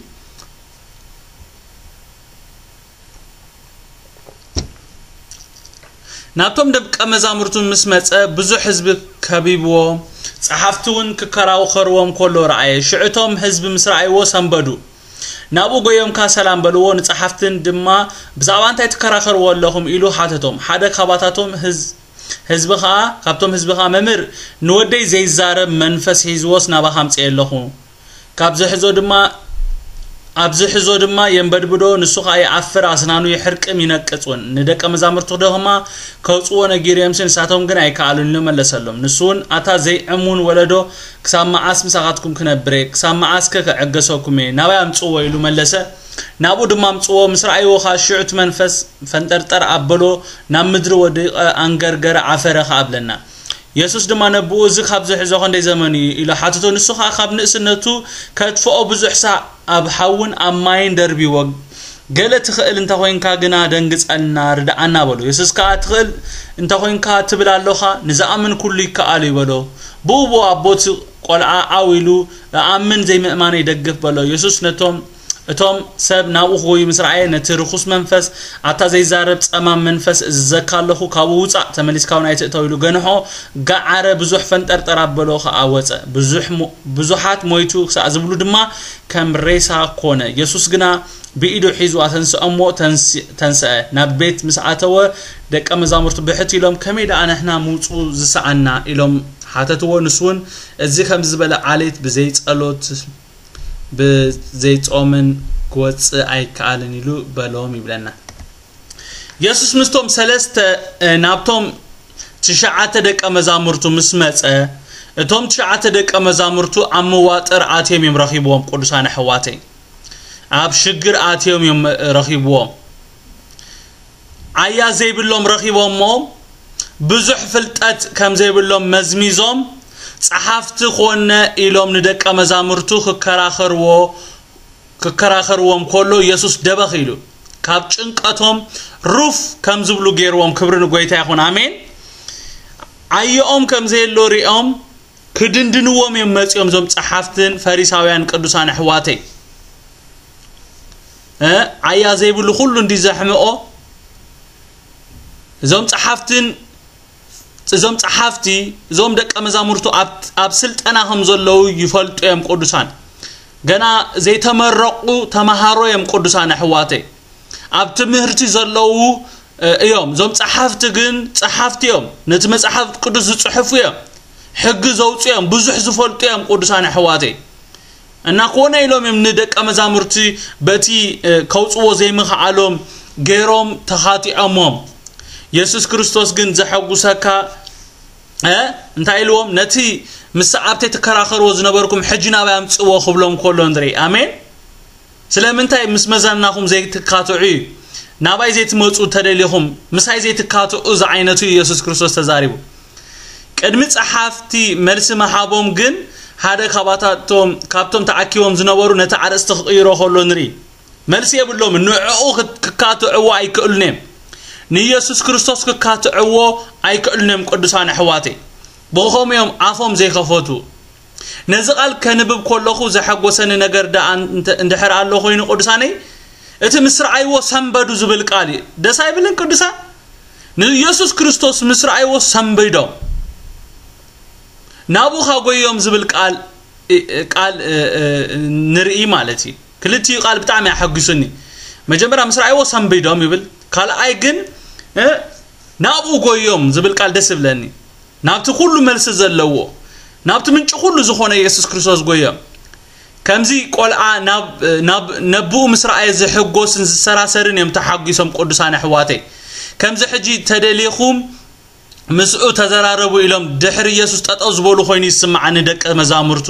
ናብቶም ደቀ መዛሙርቱ ምስ መጸ ብዙሕ ህዝቢ ከቢብዎ፣ ጸሓፍቲ እውን ክከራኸርዎም ከሎ ረኣየ። ሽዑ እቶም ህዝቢ ምስ ረኣይዎ ሰንበዱ። ናብኡ ጎዮምካ ሰላም በልዎ፣ ንጸሓፍትን ድማ ብዛዕባ እንታይ ትከራኸርዎ ኣለኹም ኢሉ ሓተቶም። ሓደ ካባታቶም ህዝ ህዝቢ ኸኣ ካብቶም ህዝቢ ኸኣ መምህር ንወደይ ዘይዛረብ መንፈስ ሒዝዎስ ናባኻ ኣምጽኤ ኣለኹ። ካብ ዝሕዞ ድማ ኣብ ዝሕዞ ድማ የንበድብዶ፣ ንሱ ኸኣ ይኣፍር፣ ኣስናኑ ይሕርቅም ይነቅጽ እውን። ንደቀ መዛሙርቱ ድማ ከውጽዎ ነጊርዮምሲ ንሳቶም ግን ኣይከኣሉን ኢሉ መለሰሎም። ንሱ እውን ኣታ ዘይእሙን ወለዶ ክሳብ መዓስ ምሳኻትኩም ክነብር እየ? ክሳብ መዓስከ ክዕገሰኩም እየ? ናባይ ኣምጽዎ ኢሉ መለሰ። ናብኡ ድማ ኣምጽዎ። ምስ ረኣይዎ ኸኣ ሽዑ እቲ መንፈስ ፈንጠርጠር ኣበሎ፣ ናብ ምድሪ ወዲቐ ኣንገርገረ ዓፈረ ኸኣ ብለና። የሱስ ድማ ነብኡ እዚ ካብ ዝሕዞ ክንደይ ዘመን እዩ ኢሉ ሓተቶ። ንሱ ኸኣ ካብ ንእስነቱ ከጥፍኦ ብዙሕ ሳዕ ኣብ ሓውን ኣብ ማይን ደርቢዎ። ገለ ትኽእል እንተ ኾይንካ ግና ደንግጸልና ርድኣና በሎ። የሱስ ከኣ ትኽእል እንተ ኾይንካ ትብል ኣሎኻ፣ ንዝኣምን ኩሉ ይከኣል እዩ በሎ። ብኡ ብኡ ኣቦቲ ቆልዓ ዓው ኢሉ እኣምን ዘይምእማነይ ደግፍ በሎ። የሱስ ነቶም እቶም ሰብ ናብኡ ክጎዩ ምስ ረኣየ ነቲ ርኹስ መንፈስ ኣታ ዘይዛረብ ጸማም መንፈስ እዝዘካ ኣለኹ ካብኡ ውጻእ ተመሊስካ እውን ኣይትእተው ኢሉ ገንሖ። ገዓረ ብዙሕ ፈንጠርጠር ኣበሎ ከኣ ወጸ። ብዙሕ ሞ- ብዙሓት ሞይቱ ክሳዕ ዝብሉ ድማ ከም ሬሳ ኮነ። የሱስ ግና ብኢዱ ሒዙ ኣተንስኦ እሞ ተንስ- ተንስአ። ናብ ቤት ምስ ኣተወ ደቀ መዛሙርቱ ብሕት ኢሎም ከመይ ደኣ ንሕና ምውጽኡ ዝሰኣና ኢሎም ሓተትዎ። ንሱ እውን እዚ ከምዚ ዝበለ ዓሌት ብዘይ ጸሎት ብዘይጾምን ክወጽእ ኣይከኣልን ኢሉ በሎም ይብለና። የሱስ ምስቶም ሰለስተ ናብቶም ትሽዓተ ደቀ መዛሙርቱ ምስ መጸ እቶም ትሽዓተ ደቀ መዛሙርቱ ኣብ መዋጥር ኣትዮም እዮም ረኺብዎም። ቅዱሳን ኣሕዋተይ ኣብ ሽግር ኣትዮም እዮም ረኺብዎም። ዓያ ዘይብሎም ረኺቦሞም ብዙሕ ፍልጠት ከም ዘይብሎም መዝሚዞም ጸሓፍቲ ኮነ ኢሎም ንደቀ መዛሙርቱ ክከራኸርዎ ክከራኸርዎም ከሎ የሱስ ደበኽ ኢሉ ካብ ጭንቀቶም ሩፍ ከም ዝብሉ ገይርዎም። ክብሪ ንጎይታ ይኹን። ኣሜን። ዓየኦም ከም ዘየሎ ሪኦም ክድንድንዎም እዮም መጺኦም እዞም ጸሓፍትን ፈሪሳውያን ቅዱሳን ኣሕዋተይ። እ፣ ዓያ ዘይብሉ ኩሉ እንዲ ዘሕምኦ እዞም ጸሓፍትን እዞም ጸሓፍቲ እዞም ደቀ መዛሙርቱ ኣብ ኣብ ስልጠና ከም ዘለዉ ይፈልጡ እዮም። ቅዱሳን ገና ዘይተመረቑ ተማሃሮ እዮም። ቅዱሳን ኣሕዋተይ ኣብ ትምህርቲ ዘለዉ እ፣ እዮም። እዞም ጸሓፍቲ ግን ጸሓፍቲ እዮም። ነቲ መጽሓፍ ቅዱስ ዝጽሕፉ እዮም። ሕጊ ዘውጽኡ እዮም። ብዙሕ ዝፈልጡ እዮም። ቅዱሳን ኣሕዋተይ እና ኮነ ኢሎም እዮም ንደቀ መዛሙርቲ በቲ እ፣ ከውጽዎ ዘይምኽኣሎም ገይሮም ተኻቲዖሞም። የሱስ ክርስቶስ ግን ዘሐጉሰካ እ፣ እንታይ ኢልዎም? ነቲ ምስ ሰዓብተይ ትከራኸርዎ ዝነበርኩም ሕጂ ናባይ ኣምጽእዎ ክብሎም ከሎ ንርኢ። ኣሜን። ስለምንታይ ምስ መዘናኹም ዘይትካትዑ እዩ? ናባይ ዘይትመጹ ተደሊኹም ምሳይ ዘይትካትዑ ዝዓይነቱ እዩ የሱስ ክርስቶስ ተዛሪቡ። ቅድሚ ጸሓፍቲ መልሲ ምሃቦም ግን ሓደ ካባታቶም ካብቶም ተዓኪቦም ዝነበሩ ነቲ ኣርእስቲ ክቕይሮ ከሎ ንርኢ። መልሲ የብሎም። ንዕኡ ክካትዕዎ ኣይክእሉን እዮም። ንኢየሱስ ክርስቶስ ክካትዕዎ ኣይክእሉን እዮም። ቅዱሳን ኣሕዋተይ ብኸምኡ እዮም ኣፎም ዘይከፈቱ። ነዚ ቃል ከንብብ ከለኹ ዘሐጎሰኒ ነገር ደኣ እንተ- እንድሕር ኣሎ ኮይኑ ቅዱሳነይ እቲ ምስ ረኣይዎ ሰንበዱ ዝብል ቃል እዩ። ደስ ኣይብልን ቅዱሳን? ንኢየሱስ ክርስቶስ ምስ ረኣይዎ ሰንቢዶም ናብኡ ካጎዮም ዝብል ቃል እ- እ- ቃል እ- እ- ንርኢ ማለት እዩ። ክልቲኡ ቃል ብጣዕሚ ኣሐጒሱኒ። መጀመርያ ምስ ረኣይዎ ሰንቢዶም ይብል፣ ካልኣይ ግን እ፣ ናብኡ ጎዮም ዝብል ቃል ደስ ይብለኒ። ናብቲ ኩሉ መልሲ ዘለዎ ናብቲ ምንጪ ኩሉ ዝኾነ የሱስ ክርስቶስ ጎዮም። ከምዚ ቆልዓ ናብ ናብ ነብኡ ምስ ረኣየ ዝሕጎስን ዝሰራሰርን እዮም ተሓጒሶም ቅዱሳን ኣሕዋተይ። ከምዚ ሕጂ ተደሊኹም ምስኡ ተዘራረቡ ኢሎም ድሕሪ የሱስ ጠጠው ዝበሉ ኮይኑ ይስምዓኒ። ደቀ መዛሙርቱ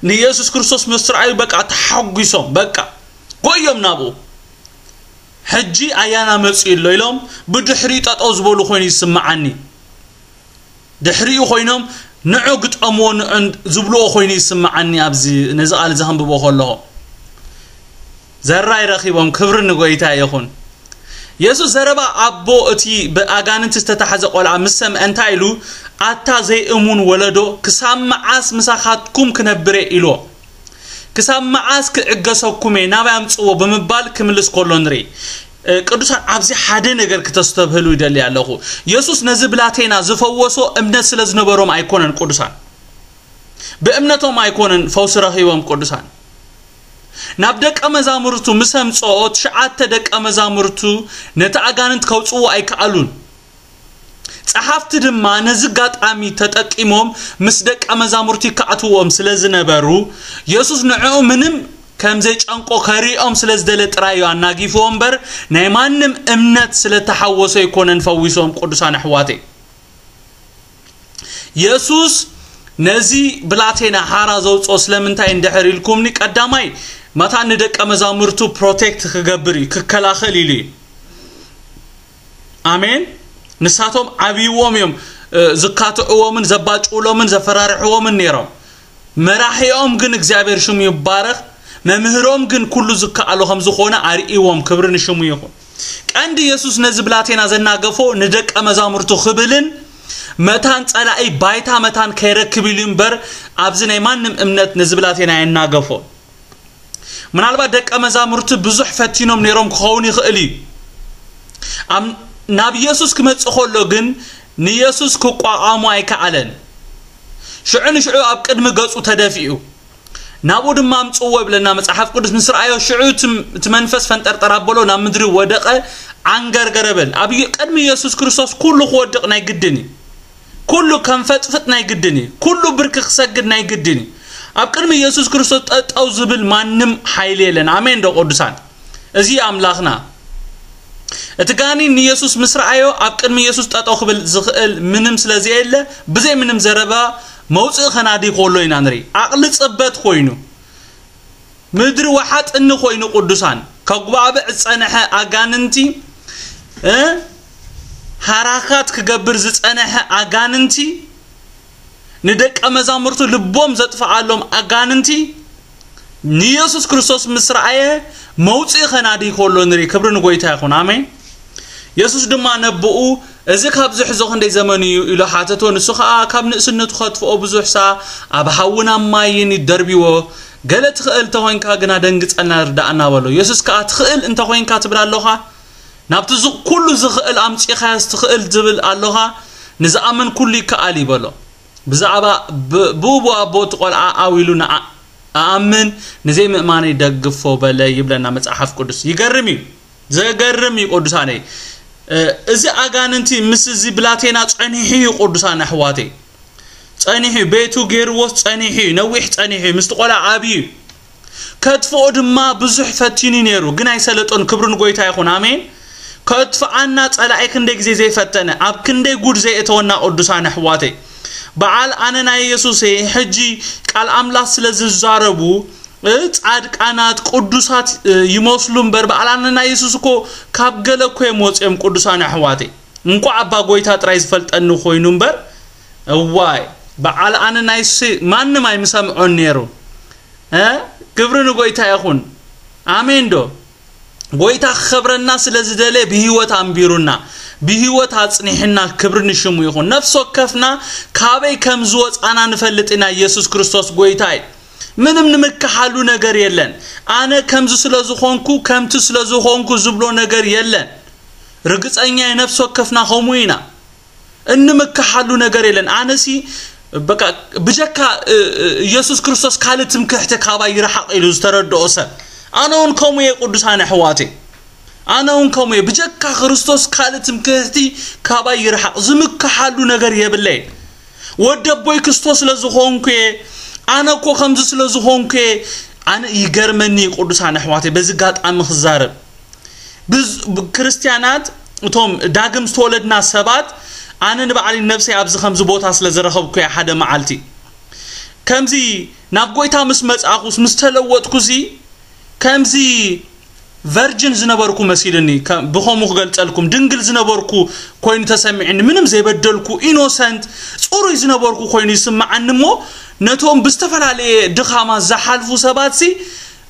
ንየሱስ ክርስቶስ ምስ ረኣዩ በቃ ተሓጒሶም በቃ ጎዮም ናብኡ። ሕጂ ኣያና መጺኡ ኣሎ ኢሎም ብድሕሪኡ ጠጠው ዝበሉ ኮይኑ ይስምዓኒ። ድሕሪኡ ኮይኖም ንዑ ግጠምዎ ንዑ ዝብልዎ ኮይኑ ይስምዓኒ። ኣብዚ ነዚ ቃል እዚ ከንብቦ ከለኹ ዘራይ ረኺቦም። ክብሪ ንጎይታ ይኹን። የሱስ ዘረባ ኣቦ እቲ ብኣጋንንቲ ዝተታሕዘ ቆልዓ ምስ ሰምዐ እንታይ ኢሉ? ኣታ ዘይእሙን ወለዶ፣ ክሳብ መዓስ ምሳኻትኩም ክነብር እየ? ኢልዎ። ክሳብ መዓስ ክዕገሰኩም እየ? ናባይ ኣምጽዎ ብምባል ክምልስ ከሎ ንርኢ። ቅዱሳን፣ ኣብዚ ሓደ ነገር ክተስተብህሉ ይደሊ ኣለኹ። የሱስ ነዚ ብላቴና ዝፈወሶ እምነት ስለ ዝነበሮም ኣይኮነን። ቅዱሳን፣ ብእምነቶም ኣይኮነን ፈውሲ ረኺቦም። ቅዱሳን፣ ናብ ደቀ መዛሙርቱ ምስ ኣምጽኦ፣ ትሽዓተ ደቀ መዛሙርቱ ነቲ ኣጋንንት ከውጽዎ ኣይከኣሉን። ጸሓፍቲ ድማ ነዚ ኣጋጣሚ ተጠቂሞም ምስ ደቀ መዛሙርቲ ይከኣትዎም ስለ ዝነበሩ፣ የሱስ ንዕኡ ምንም ከም ዘይጨንቆ ከርእዮም ስለ ዝደለ ጥራይ እዩ ኣናጊፍዎ እምበር፣ ናይ ማንም እምነት ስለ ተሓወሶ ኣይኮነን ፈዊሶም። ቅዱሳን ኣሕዋተይ፣ የሱስ ነዚ ብላቴና ሓራ ዘውጽኦ ስለምንታይ እንድሕር ኢልኩምኒ፣ ቀዳማይ፣ መታን ንደቀ መዛሙርቱ ፕሮቴክት ክገብር እዩ፣ ክከላኸል ኢሉ እዩ። ኣሜን። ንሳቶም ዓብይዎም እዮም፣ እ፣ ዝካትዕዎምን ዘባጭውሎምን ዘፈራርሕዎምን ነይሮም። መራሒኦም ግን፣ እግዚኣብሔር ሽሙ ይባረኽ፣ መምህሮም ግን ኩሉ ዝከኣሎ ከም ዝኾነ ኣርእይዎም። ክብሪ ንሽሙ ይኹን። ቀንዲ የሱስ ነዚ ብላቴና ዘናገፎ ንደቀ መዛሙርቱ ክብልን መታን ጸላኢ ባይታ መታን ከይረክብ ኢሉ እምበር፣ ኣብዚ ናይ ማንም እምነት ነዚ ብላቴና የናገፎ። ምናልባት ደቀ መዛሙርቲ ብዙሕ ፈቲኖም ነይሮም ክኸውን ይኽእል እዩ። ኣብ፣ ናብ የሱስ ክመጽእ ከሎ ግን ንየሱስ ክቋቋሞ ኣይከኣለን። ሽዑ ንሽዑ ኣብ ቅድሚ ገጹ ተደፊኡ። ናብኡ ድማ ኣምጽዎ ይብለና መጽሓፍ ቅዱስ። ምስ ረኣዮ ሽዑ እቲ፣ እቲ መንፈስ ፈንጠርጠር ኣበሎ፣ ናብ ምድሪ ወደቐ፣ ዓንገርገረ በል። ኣብ የ-፣ ቅድሚ የሱስ ክርስቶስ ኩሉ ክወድቕ ናይ ግድን እዩ። ኩሉ ከም ፈጥፍጥ ናይ ግድን እዩ። ኩሉ ብርኪ ክሰግድ ናይ ግድን እዩ። ኣብ ቅድሚ የሱስ ክርስቶስ ጠጠው ዝብል ማንም ሓይሊ የለን። ኣሜን ዶ ቅዱሳን? እዚ ኣምላኽና። እቲ ጋኒን ንየሱስ ምስ ረኣዮ፣ ኣብ ቅድሚ የሱስ ጠጠው ክብል ዝኽእል ምንም ስለ ዘየለ፣ ብዘይ ምንም ዘረባ መውጽኢ ከናዲ ከሎ ኢና ንርኢ። ዓቕሊ ጽበት ኮይኑ፣ ምድሪ ወሓጥኒ ኮይኑ፣ ቅዱሳን፣ ከጉባብዕ ዝጸንሐ ኣጋንንቲ፣ እ፣ ሃራካት ክገብር ዝጸንሐ ኣጋንንቲ፣ ንደቀ መዛሙርቱ ልቦም ዘጥፍኣሎም ኣጋንንቲ፣ ንየሱስ ክርስቶስ ምስ ረኣየ መውጽኢ ከናዲ ከሎ ንርኢ። ክብሪ ንጎይታ ይኹን። ኣሜን። የሱስ ድማ ነብኡ፣ "እዚ ካብ ዝሕዞ ክንደይ ዘመን እዩ?" ኢሉ ሓተቶ። ንሱ ኸኣ፣ "ካብ ንእስነቱ ከጥፍኦ ብዙሕ ሰኣ ኣብ ሃውን ኣብ ማይን ይደርብዎ። ገለ ትኽእል እንተኾይንካ ግና ደንግጸልና ርዳእና" በሎ። የሱስ ከኣ፣ "ትኽእል እንተኾይንካ ትብል ኣሎኻ? ናብቲ ዝ-፣ ኩሉ ዝኽእል ኣምጺኻዮስ ትኽእል ትብል ኣሎኻ? ንዝኣምን ኩሉ ይከኣል እዩ" በሎ። ብዛዕባ ብ-፣ ብኡ ኣቦ እቲ ቆልዓ ኣው ኢሉ ንኣ-፣ ኣኣምን፣ ንዘይምእማነይ ደግፎ በለ ይብለና መጽሓፍ ቅዱስ። ይገርም እዩ። ዘገርም እዩ ቅዱሳነይ። እ፣ እዚ ኣጋንንቲ ምስ እዚ ብላቴና ጸኒሑ እዩ ቅዱሳን ኣሕዋተይ። ጸኒሑ፣ ቤቱ ገይርዎስ ጸኒሑ እዩ፣ ነዊሕ ጸኒሑ እዩ፣ ምስቲ ቆልዓ ዓብዩ እዩ። ከጥፍኦ ድማ ብዙሕ ፈቲኑ ነይሩ፣ ግን ኣይሰለጦን። ክብሪ ንጎይታ ይኹን። ኣሜን። ከጥፍኣና ጸላኢ ክንደይ ግዜ ዘይፈተነ፣ ኣብ ክንደይ ጉድ ዘየእተወና ቅዱሳን ኣሕዋተይ። በዓል ኣነ ናይ የሱስ ሕጂ ቃል ኣምላኽ ስለ ዝዛረቡ፣ እ፣ ጻድቃናት፣ ቅዱሳት፣ እ፣ ይመስሉ እምበር፣ በዓል ኣነ ናይ የሱስ እኮ ካብ ገለ እኮ እዮም ወጺኦም ቅዱሳን ኣሕዋተይ። እንቋዕ ኣባ ጎይታ ጥራይ ዝፈልጠኒ ኮይኑ እምበር፣ እዋይ፣ በዓል ኣነ ናይ ሲ-፣ ማንም ኣይምሰምዖን ነይሩ። እ፣ ክብሪ ንጎይታ ይኹን። ኣሜን ዶ? ጎይታ ክኸብረና ስለ ዝደለ ብህይወት ኣንቢሩና፣ ብህይወት ኣጽኒሕና፣ ክብሪ ንሽሙ ይኹን። ነፍሲ ወከፍና ካበይ ከም ዝወጻና ንፈልጥ ኢና። ኢየሱስ ክርስቶስ ጎይታ እዩ። ምንም ንምክሓሉ ነገር የለን። ኣነ ከምዚ ስለ ዝኾንኩ፣ ከምቲ ስለ ዝኾንኩ ዝብሎ ነገር የለን። ርግጸኛ እየ፣ ነፍሲ ወከፍና ከምኡ ኢና። እንምክሓሉ ነገር የለን። ኣነሲ በቃ ብጀካ፣ እ፣ እ፣ ኢየሱስ ክርስቶስ ካልእ ትምክሕቲ ካባይ ይርሓቕ ኢሉ ዝተረድኦ ሰብ። ኣነ እውን ከምኡ እየ ቅዱሳን ኣሕዋተይ። ኣነ እውን ከምኡ እየ። ብጀካ ክርስቶስ ካልእ ትምክሕቲ ካባይ ይርሓቕ። ዝምክሓሉ ነገር የብለይ። ወዲ ኣቦይ ክስቶ ስለ ዝኾንኩ እየ። ኣነ እኮ ከምዚ ስለ ዝኾንኩ እየ። ኣነ ይገርመኒ እዩ ቅዱሳን ኣሕዋተይ በዚ ኣጋጣሚ ክዛረብ። ብዝ-፣ ብ-፣ ክርስትያናት፣ እቶም ዳግም ዝተወለድና ሰባት፣ ኣነ ንባዕሊ ነብሰይ ኣብዚ ከምዚ ቦታ ስለ ዝረኸብኩ እየ ሓደ መዓልቲ። ከምዚ ናብ ጎይታ ምስ መጻእኩስ፣ ምስ ተለወጥኩሲ፣ ከምዚ ቨርጅን ዝነበርኩ መሲልኒ፣ ከ-፣ ብኸምኡ ክገልጸልኩም፣ ድንግል ዝነበርኩ ኮይኑ ተሰሚዕኒ፣ ምንም ዘይበደልኩ፣ ኢኖሰንት፣ ጽሩይ ዝነበርኩ ኮይኑ ይስምዓኒ እሞ፣ ነቶም ብዝተፈላለየ ድኻማት ዝሓልፉ ሰባትሲ፣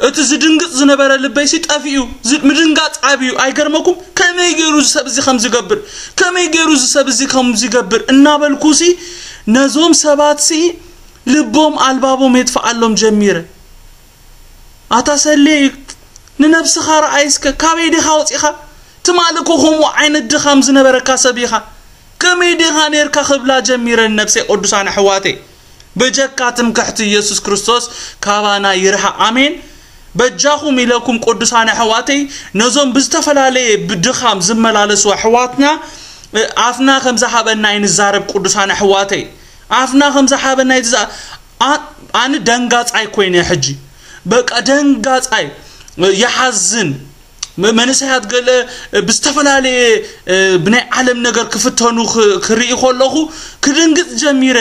እቲ ዝድንግጽ ዝነበረ ልበይሲ ጠፊኡ። ዝ- ምድንጋጽ ዓብዩ። ኣይገርመኩም? ከመይ ገይሩ እዚ ሰብ እዚ ከም ዝገብር፣ ከመይ ገይሩ እዚ ሰብ እዚ ከም ዝገብር እናበልኩሲ፣ ነዞም ሰባትሲ ልቦም ኣልባቦም የጥፍኣሎም ጀሚረ። ኣታ ሰሌ፣ ንነብስኻ ረኣይ እስከ፣ ካበይ ዲኻ ወፂኻ? ትማሊ እኮ ከምኡ ዓይነት ድኻም ዝነበረካ ሰብ ኢኻ። ከመይ ዲኻ ነርካ ክብላ ጀሚረ። ነብሰይ፣ ቅዱሳን ኣሕዋተይ፣ ብጀካ ትምክሕቲ ኢየሱስ ክርስቶስ ካባና ይርሃ። ኣሜን። በጃኹም ኢለኩም፣ ቅዱሳን ኣሕዋተይ፣ ነዞም ብዝተፈላለየ ብድኻም ዝመላለሱ ኣሕዋትና፣ ኣፍና ከም ዝሃበና ይንዛረብ። ቅዱሳን ኣሕዋተይ፣ ኣፍና ከም ዝሃበና ይትዛ-፣ ኣ-፣ ኣነ ደንጋጻይ ኮይነ ሕጂ። በቃ ደንጋጻይ፣ ይሓዝን። መ-፣ መንእሰያት ገለ ብዝተፈላለየ፣ እ፣ ብናይ ዓለም ነገር ክፍተኑ ክ-፣ ክርኢ ከለኹ ክድንግጽ ጀሚረ።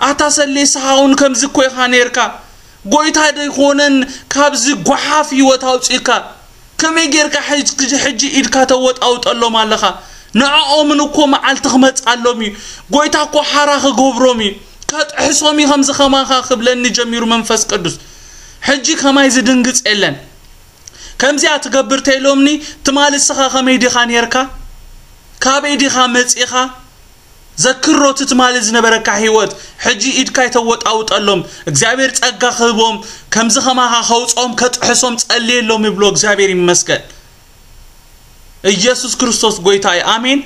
ኣታ ሰሌ፣ ንስኻ እውን ከምዚ እኮ ኢኻ ነርካ። ጎይታ ደይኮነን ካብዚ ጓሓፍ ህይወት ኣውጺእካ? ከመይ ጌርካ ሕጅ-፣ ክጂ-፣ ሕጂ ኢድካ ተወጣውጠሎም ኣለኻ? ንዕኦምን እኮ መዓልቲ ክመጽኣሎም እዩ። ጎይታ እኮ ሓራ ክገብሮም እዩ። ከጥሕሶም እዩ ከምዚ ከማኻ ክብለኒ ጀሚሩ መንፈስ ቅዱስ። ሕጂ ከማይ ዝድንግጽ የለን። ከምዚኣ ትገብር ተይሎምኒ፣ ትማሊ እስኻ ከመይ ዲኻ ኔርካ? ካበይ ዲኻ መጺኻ? ዘክሮ እቲ ትማሊ ዝነበረካ ህይወት፣ ሕጂ ኢድካ ይተወጣውጠሎም። እግዚኣብሔር ጸጋ ክህቦም፣ ከምዚ ከማኻ ከውጽኦም፣ ከጥሕሶም ጸልየሎም ይብሎ። እግዚኣብሔር ይመስገን። ኢየሱስ ክርስቶስ ጎይታ እዩ። ኣሜን።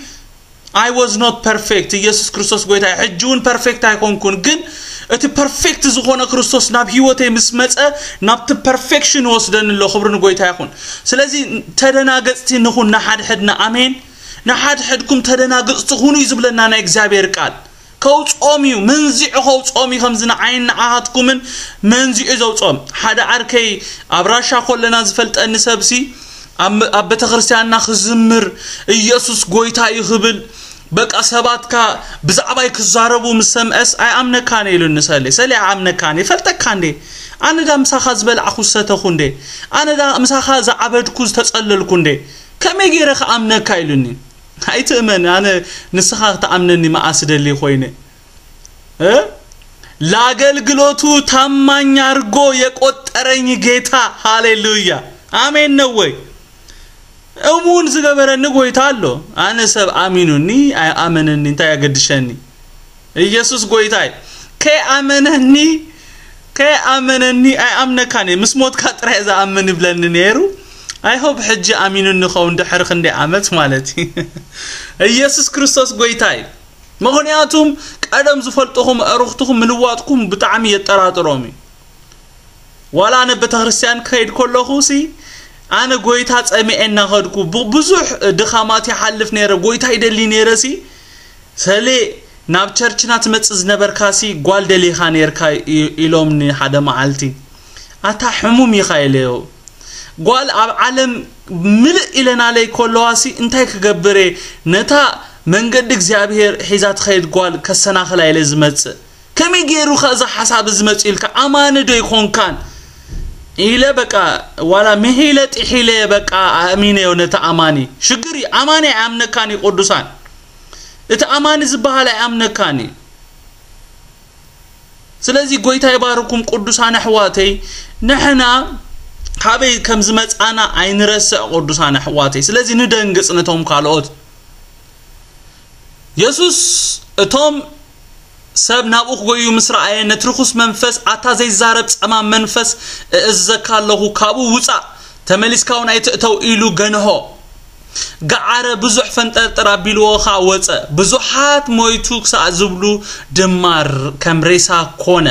I was not perfect። ኢየሱስ ክርስቶስ ጎይታ እዩ። ሕጂ እውን ፐርፌክት ኣይኮንኩን፣ ግን እቲ ፐርፌክት ዝኾነ ክርስቶስ ናብ ህይወተይ ምስ መጸ፣ ናብቲ ፐርፌክሽን ይወስደኒ ኣሎ። ክብሪ ንጎይታ ይኹን። ስለዚ ተደናገጽቲ ንኹን፣ ንሓድሕድና። ኣሜን። ንሓድሕድኩም ተደናገጽቲ ኩኑ እዩ ዝብለና ናይ እግዚኣብሔር ቃል። ከውጽኦም እዩ፣ መንዚዑ ከውጽኦም እዩ። ከምዚ ንዓይን ንዓኻትኩምን መንዚዑ ዘውጽኦም። ሓደ ዓርከይ ኣብ ራሻ ኮለና ዝፈልጠኒ ሰብሲ ኣብ፣ ኣብ ቤተክርስትያንና ክዝምር፣ ኢየሱስ ጎይታ እዩ ክብል፣ በቃ ሰባትካ ብዛዕባይ ክዛረቡ ምስ ሰምዐስ፣ "ኣይኣምነካን" ኢሉኒ። ሰሌ፣ ሰሌ፣ "ኣይኣምነካን፣ ይፈልጠካ እንዴ? ኣነ ዳ ምሳኻ ዝበላዕኩ ዝሰተኹ እንዴ? ኣነ ዳ ምሳኻ ዝዓበድኩ ዝተጸለልኩ እንዴ? ከመይ ገይረ ክኣምነካ?" ኢሉኒ። "ኣይትእመን፣ ኣነ ንስኻ ክትኣምነኒ መኣስ ደሊ ኮይነ?" እ? "ለአገልግሎቱ ታማኝ አድርጎ የቆጠረኝ ጌታ።" ሃሌሉያ። ኣሜን ነው ወይ? እሙን ዝገበረኒ ጎይታ ኣሎ። ኣነ ሰብ ኣሚኑኒ ኣይኣመነኒ እንታይ ያገድሸኒ? ኢየሱስ ጎይታይ። ከይኣመነኒ፣ ከይኣመነኒ ኣይኣምነካን እየ። ምስ ሞትካ ጥራይ ዝኣምን ይብለኒ ነይሩ። I hope ሕጂ ኣሚኑኒ ኸውን ድሕሪ ክንደይ ዓመት ማለት እዩ። ኢየሱስ ክርስቶስ ጎይታይ። ምኽንያቱም ቀደም ዝፈልጥኹም ኣዕሩኽትኹም ምልዋጥኩም ብጣዕሚ የጠራጥሮም እዩ። ዋላ ኣነ ቤተክርስትያን ክኸይድ ከለኹ ሲ፣ ኣነ ጎይታ ጸሚኤ እናኸድኩ ብ-፣ ብዙሕ ድኻማት ይሓልፍ ነይረ፣ ጎይታ ይደሊ ነይረ ሲ፣ ሰሌ ናብ ቸርችና ትመጽእ ዝነበርካ ሲ፣ ጓል ደሊኻ ነይርካ ኢ-፣ ኢሎምኒ ሓደ መዓልቲ። ኣታ ሕሙም ኢኻ ኢለዮ። ጓል ኣብ ዓለም ምልእ ኢለናለይ ከለዋ ሲ፣ እንታይ ክገብር እየ? ነታ መንገዲ እግዚኣብሔር ሒዛ ትኸይድ ጓል ከሰናኽላ ኢለ ዝመጽእ። ከመይ ገይሩ ከ እዚ ሓሳብ እዚ መጺኡ ኢልካ፣ ኣማኒ ዶ ይኾንካን? ኢለ በቃ፣ ዋላ ምሒለ ጥሒለ በቃ ኣእሚነዮ ነቲ ኣማኒ። ሽግር እዩ፣ ኣማኒ ኣይኣምነካን እዩ ቅዱሳን። እቲ ኣማኒ ዝበሃል ኣይኣምነካን እዩ። ስለዚ ጎይታ ይባርኩም ቅዱሳን ኣሕዋተይ። ንሕና ካበይ ከም ዝመጻና ኣይንረስዕ ቅዱሳን ኣሕዋተይ። ስለዚ ንደንግጽ ነቶም ካልኦት። የሱስ እቶም ሰብ ናብኡ ክጎዩ ምስ ረኣየ፣ ነቲ ርኹስ መንፈስ፣ "ኣታ ዘይዛረብ ጸማም መንፈስ፣ እእዝዘካ ኣለኹ፣ ካብኡ ውጻእ፣ ተመሊስካ እውን ኣይትእተው" ኢሉ ገንሖ። ገዓረ፣ ብዙሕ ፈንጠርጠር ኣቢልዎ ኸኣ ወጸ። ብዙሓት ሞይቱ ክሳዕ ዝብሉ ድማ ር-፣ ከም ሬሳ ኮነ።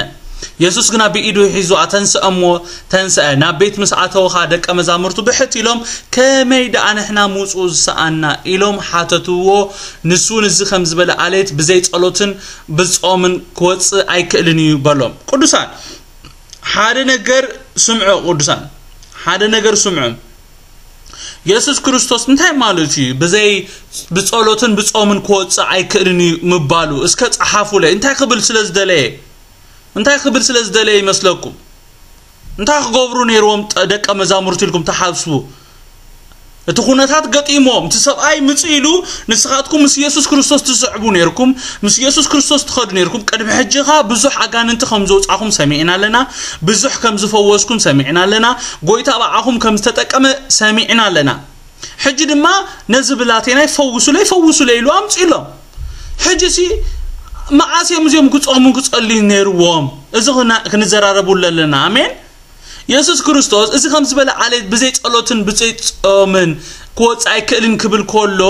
የሱስ ግና ብኢዱ ሒዙ ኣተንስአ እሞ ተንስአ። ናብ ቤት ምስ ኣተወ ኸኣ ደቀ መዛሙርቱ ብሕት ኢሎም፣ "ከመይ ደኣ ንሕና ምውጽኡ ዝሰኣና?" ኢሎም ሓተትዎ። ንሱ ንዚ ከም ዝበለ ኣሌት ብዘይ ጸሎትን ብጾምን ክወጽእ ኣይክእልን እዩ በሎም። ቅዱሳን፣ ሓደ ነገር ስምዑ፣ ቅዱሳን፣ ሓደ ነገር ስምዑ። የሱስ ክርስቶስ እንታይ ማለት እዩ? ብዘይ ብጸሎትን ብጾምን ክወጽእ ኣይክእልን እዩ ምባሉ። እስከ ጸሓፉለይ። እንታይ ክብል ስለ ዝደለየ? እንታይ ክብል ስለ ዝደለየ ይመስለኩም? እንታይ ክገብሩ ነይርዎም ጠ-፣ ደቀ መዛሙርቱ ኢልኩም ትሓስቡ? እቲ ኩነታት ገጢሞም፣ እቲ ሰብኣይ ምጽእ ኢሉ፣ "ንስኻትኩም ምስ ኢየሱስ ክርስቶስ ትስዕቡ ነይርኩም፣ ምስ ኢየሱስ ክርስቶስ ትኸዱ ነይርኩም፣ ቅድሚ ሕጂ ኸኣ ብዙሕ ኣጋንንቲ ከም ዘውጻኹም ሰሚዕና ኣለና፣ ብዙሕ ከም ዝፈወስኩም ሰሚዕና ኣለና፣ ጎይታ ብዓኹም ከም ዝተጠቀመ ሰሚዕና ኣለና። ሕጂ ድማ ነዚ ብላቴናይ ፈውሱለይ፣ ፈውሱለይ" ኢሉ ኣምጺእሎም። ሕጂ ሲ መዓስ እዮም እዚኦም ክጾሙ ክጸልዩ ነይርዎም? እዚ ክና-፣ ክንዘራረቡሉ ኣለና። ኣሜን። የሱስ ክርስቶስ እዚ ከም ዝበለ ዓሌት ብዘይ ጸሎትን ብዘይ ጾምን ክወጽእ ኣይክእልን ክብል ከሎ፣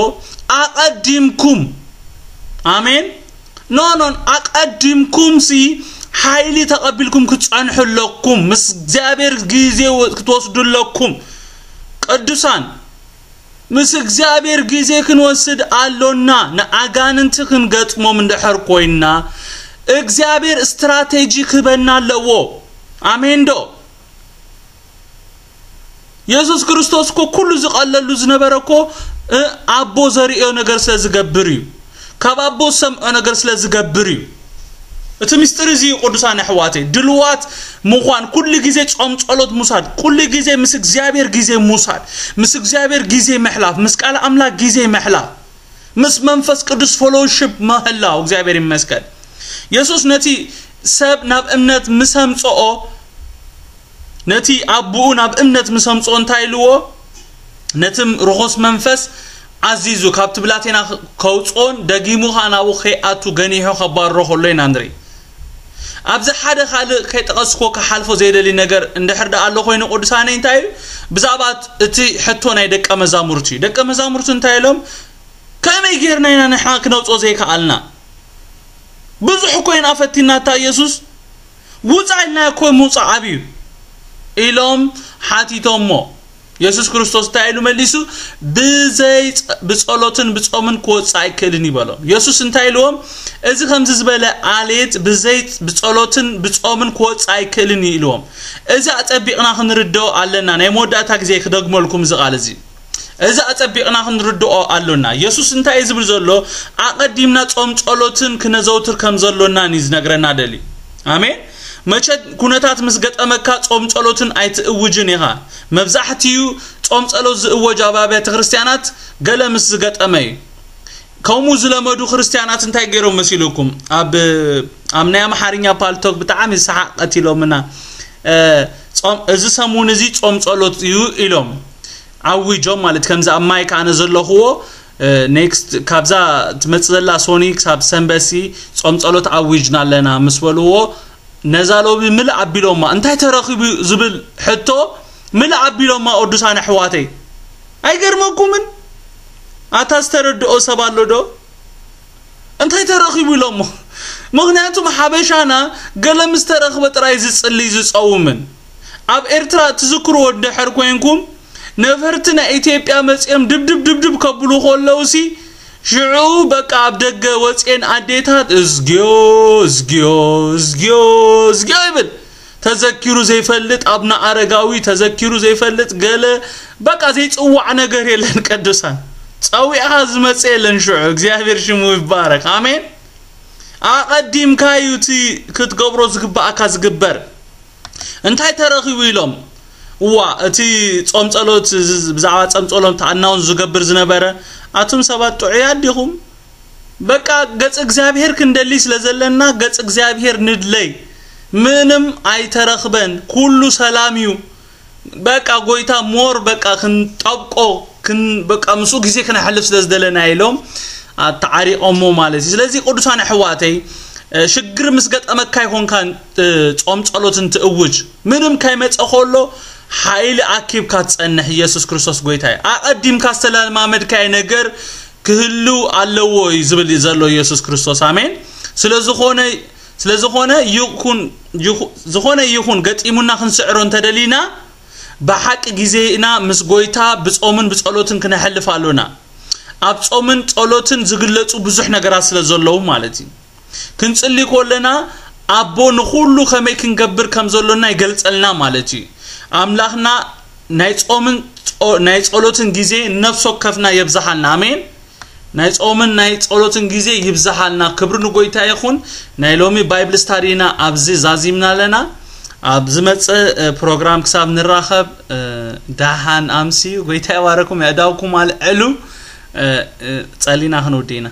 ኣቐዲምኩም፣ ኣሜን፣ ኖ፣ ኖ፣ ኣቐዲምኩም ሲ ሓይሊ ተቐቢልኩም ክትጸንሑ ኣለኩም። ምስ እግዚኣብሔር ግዜ ወ-፣ ክትወስዱ ኣለኩም። ቅዱሳን፣ ምስ እግዚኣብሔር ግዜ ክንወስድ ኣሎና። ንኣጋንንቲ ክንገጥሞም እንድሕር ኮይንና፣ እግዚኣብሔር ስትራቴጂ ክህበና ኣለዎ። ኣሜን ዶ? የሱስ ክርስቶስ እኮ ኩሉ ዝቐለሉ ዝነበረ እኮ፣ እ፣ ኣቦ ዘርእዮ ነገር ስለ ዝገብር እዩ። ካብ ኣቦ ዝሰምዖ ነገር ስለ ዝገብር እዩ። እቲ ምስጢር እዚ እዩ፣ ቅዱሳን ኣሕዋተይ። ድልዋት ምዃን፣ ኩሉ ግዜ ጾም ጸሎት ምውሳድ፣ ኩሉ ግዜ ምስ እግዚኣብሔር ግዜ ምውሳድ፣ ምስ እግዚኣብሔር ግዜ ምሕላፍ፣ ምስ ቃል ኣምላኽ ግዜ ምሕላፍ፣ ምስ መንፈስ ቅዱስ ፌሎሺፕ ምህላው። እግዚኣብሔር ይመስገን። የሱስ ነቲ ሰብ ናብ እምነት ምስ ኣምጽኦ፣ ነቲ ኣቦኡ ናብ እምነት ምስ ኣምጽኦ እንታይ ኢልዎ? ነቲ ርኹስ መንፈስ ኣዚዙ ካብቲ ብላቴና ከውጽኦን ደጊሙ ኸኣ ናብኡ ከይኣቱ ገኒሑ ከባርሮ ከሎ ኢና ንርኢ። ኣብዚ ሓደ ካልእ ከይጠቐስኩ ክሓልፎ ዘይደሊ ነገር እንድሕር ደኣ ኣሎ ኮይኑ፣ ቅዱሳነይ፣ እንታይ እዩ? ብዛዕባ እቲ ሕቶ ናይ ደቀ መዛሙርቲ እዩ። ደቀ መዛሙርቲ እንታይ ኢሎም? "ከመይ ጌርና ኢና ንሕና ክነውጽኦ ዘይከኣልና? ብዙሕ እኮ ኢና ፈቲናታ፣ የሱስ፣ ውጻእ ኢልና እኮ ምውጻእ ኣብዩ" ኢሎም ሓቲቶሞ። የሱስ ክርስቶስ እንታይ ኢሉ መሊሱ? "ብዘይ ጸ-፣ ብጸሎትን ብጾምን ክወጽእ ኣይክእልን" ይበሎም። የሱስ እንታይ ኢልዎም? "እዚ ከምዚ ዝበለ ዓሌት ብዘይ፣ ብጸሎትን ብጾምን ክወጽእ ኣይክእልን" እዩ ኢልዎም። እዚ ኣጸቢቕና ክንርድኦ ኣለና። ናይ መወዳእታ ግዜ ክደግመልኩም እዚ ቃል እዚ። እዚ ኣጸቢቕና ክንርድኦ ኣሎና። የሱስ እንታይ እዩ ዝብል ዘሎ? ኣቐዲምና ጾም ጸሎትን ክነዘውትር ከም ዘሎና እዩ ዝነግረና ደልዩ። ኣሜን። መቸ ኩነታት ምስ ገጠመካ ጾም ጸሎትን ኣይትእውጅን ኢኻ። መብዛሕትኡ ጾም ጸሎት ዝእወጅ ኣብ ኣብያተ ክርስቲያናት ገለ ምስ ዝገጠመ እዩ። ከምኡ ዝለመዱ ክርስቲያናት እንታይ ገይሮም መሲልኩም? ኣብ፣ ኣብ ናይ ኣምሓርኛ ፓልቶክ ብጣዕሚ ሰሓቕ ቀቲሎምና። እ፣ ጾም፣ "እዚ ሰሙን እዚ ጾም ጸሎት እዩ" ኢሎም ኣዊጆም፣ ማለት ከምዚ ኣብ ማይክ ኣነ ዘለኽዎ፣ እ፣ ኔክስት ካብዛ ትመጽእ ዘላ ሶኒ ክሳብ ሰንበሲ ጾም ጸሎት ኣዊጅና ኣለና ምስ በልዎ፣ ነዛ ሎሚ ምልእ ኣቢሎማ። እንታይ ተረኺቡ ዝብል ሕቶ ምልእ ኣቢሎማ፣ ቅዱሳን ኣሕዋተይ። ኣይገርመኩምን? ኣታ ዝተረድኦ ሰብ ኣሎ ዶ? እንታይ ተረኺቡ ኢሎሞ? ምኽንያቱም ሓበሻና ገለ ምስ ተረኽበ ጥራይ ዝጽሊ ዝጸውምን። ኣብ ኤርትራ ትዝክርዎ እንድሕር ኮይንኩም፣ ነፈርቲ ናይ ኢትዮጵያ መጺኦም ድብድብ ድብድብ ከብሉ ከለውሲ፣ ሽዑ በቃ ኣብ ደገ ወጽኤን ኣዴታት፣ "እዝግዮ፣ እዝግዮ፣ እዝግዮ፣ እዝግዮ" ይብል። ተዘኪሩ ዘይፈልጥ ኣብነ ኣረጋዊ፣ ተዘኪሩ ዘይፈልጥ ገለ፣ በቃ ዘይጽዋዕ ነገር የለን። ቅዱሳን፣ ጸዊዕኻ ዝመጽእ የለን። ሽዑ እግዚኣብሔር ሽሙ ይባረክ። ኣሜን። ኣቐዲምካ እዩ እቲ ክትገብሮ ዝግባኣካ ዝግበር። እንታይ ተረኺቡ ኢሎም? እዋ፣ እቲ ጾም ጸሎት፣ ዝ-፣ ብዛዕባ ጾም ጸሎት ኣናውን ዝገብር ዝነበረ፣ "ኣቱም ሰባት ጥዑያት ዲኹም? በቃ ገጽ እግዚኣብሔር ክንደሊ ስለ ዘለና፣ ገጽ እግዚኣብሔር ንድለይ። ምንም ኣይተረኽበን፣ ኩሉ ሰላም እዩ። በቃ ጎይታ ሞር በቃ ክንጠብቆ፣ ክን-፣ በቃ ምስኡ ግዜ ክነሕልፍ ስለ ዝደለና" ኢሎም ኣተዓሪቖሞ ማለት እዩ። ስለዚ ቅዱሳን ኣሕዋተይ፣ እ፣ ሽግር ምስ ገጠመካ ይኾንካ፣ እ፣ ጾም ጸሎትን ትእውጅ። ምንም ከይመጸ ከሎ ሓይሊ ኣኪብካ ትጸንሕ። ኢየሱስ ክርስቶስ ጎይታ እዩ። ኣቐዲምካ ዝተለማመድካዮ ነገር ክህሉ ኣለዎ እዩ ዝብል ዘሎ ኢየሱስ ክርስቶስ። ኣሜን። ስለ ዝኾነ፣ ስለ ዝኾነ ይኹን፣ ይኹ-፣ ዝኾነ ይኹን ገጢሙና ክንስዕሮ እንተደሊና፣ ብሓቂ ግዜና ምስ ጎይታ ብጾምን ብጸሎትን ክነሕልፍ ኣሎና። ኣብ ጾምን ጸሎትን ዝግለጹ ብዙሕ ነገራት ስለ ዘለዉ ማለት እዩ። ክንጽሊ ከለና ኣቦ ንኹሉ ከመይ ክንገብር ከም ዘሎና ይገልጸልና ማለት እዩ። ኣምላኽና ናይ ጾምን ጾ-፣ ናይ ጸሎትን ግዜ ነፍሲ ወከፍና የብዝሓልና። ኣሜን። ናይ ጾምን ናይ ጸሎትን ግዜ ይብዝሓልና። ክብሪ ንጎይታ ይኹን። ናይ ሎሚ ባይብል ስታዲና ኣብዚ ዛዚምና ኣለና። ኣብ ዝመጽእ ፕሮግራም ክሳብ ንራኸብ፣ ደሓን ኣምስዩ። ጎይታ ይባረኩም፣ የእዳውኩም ኣልዕሉ። ጸሊና ክንውዲ ኢና።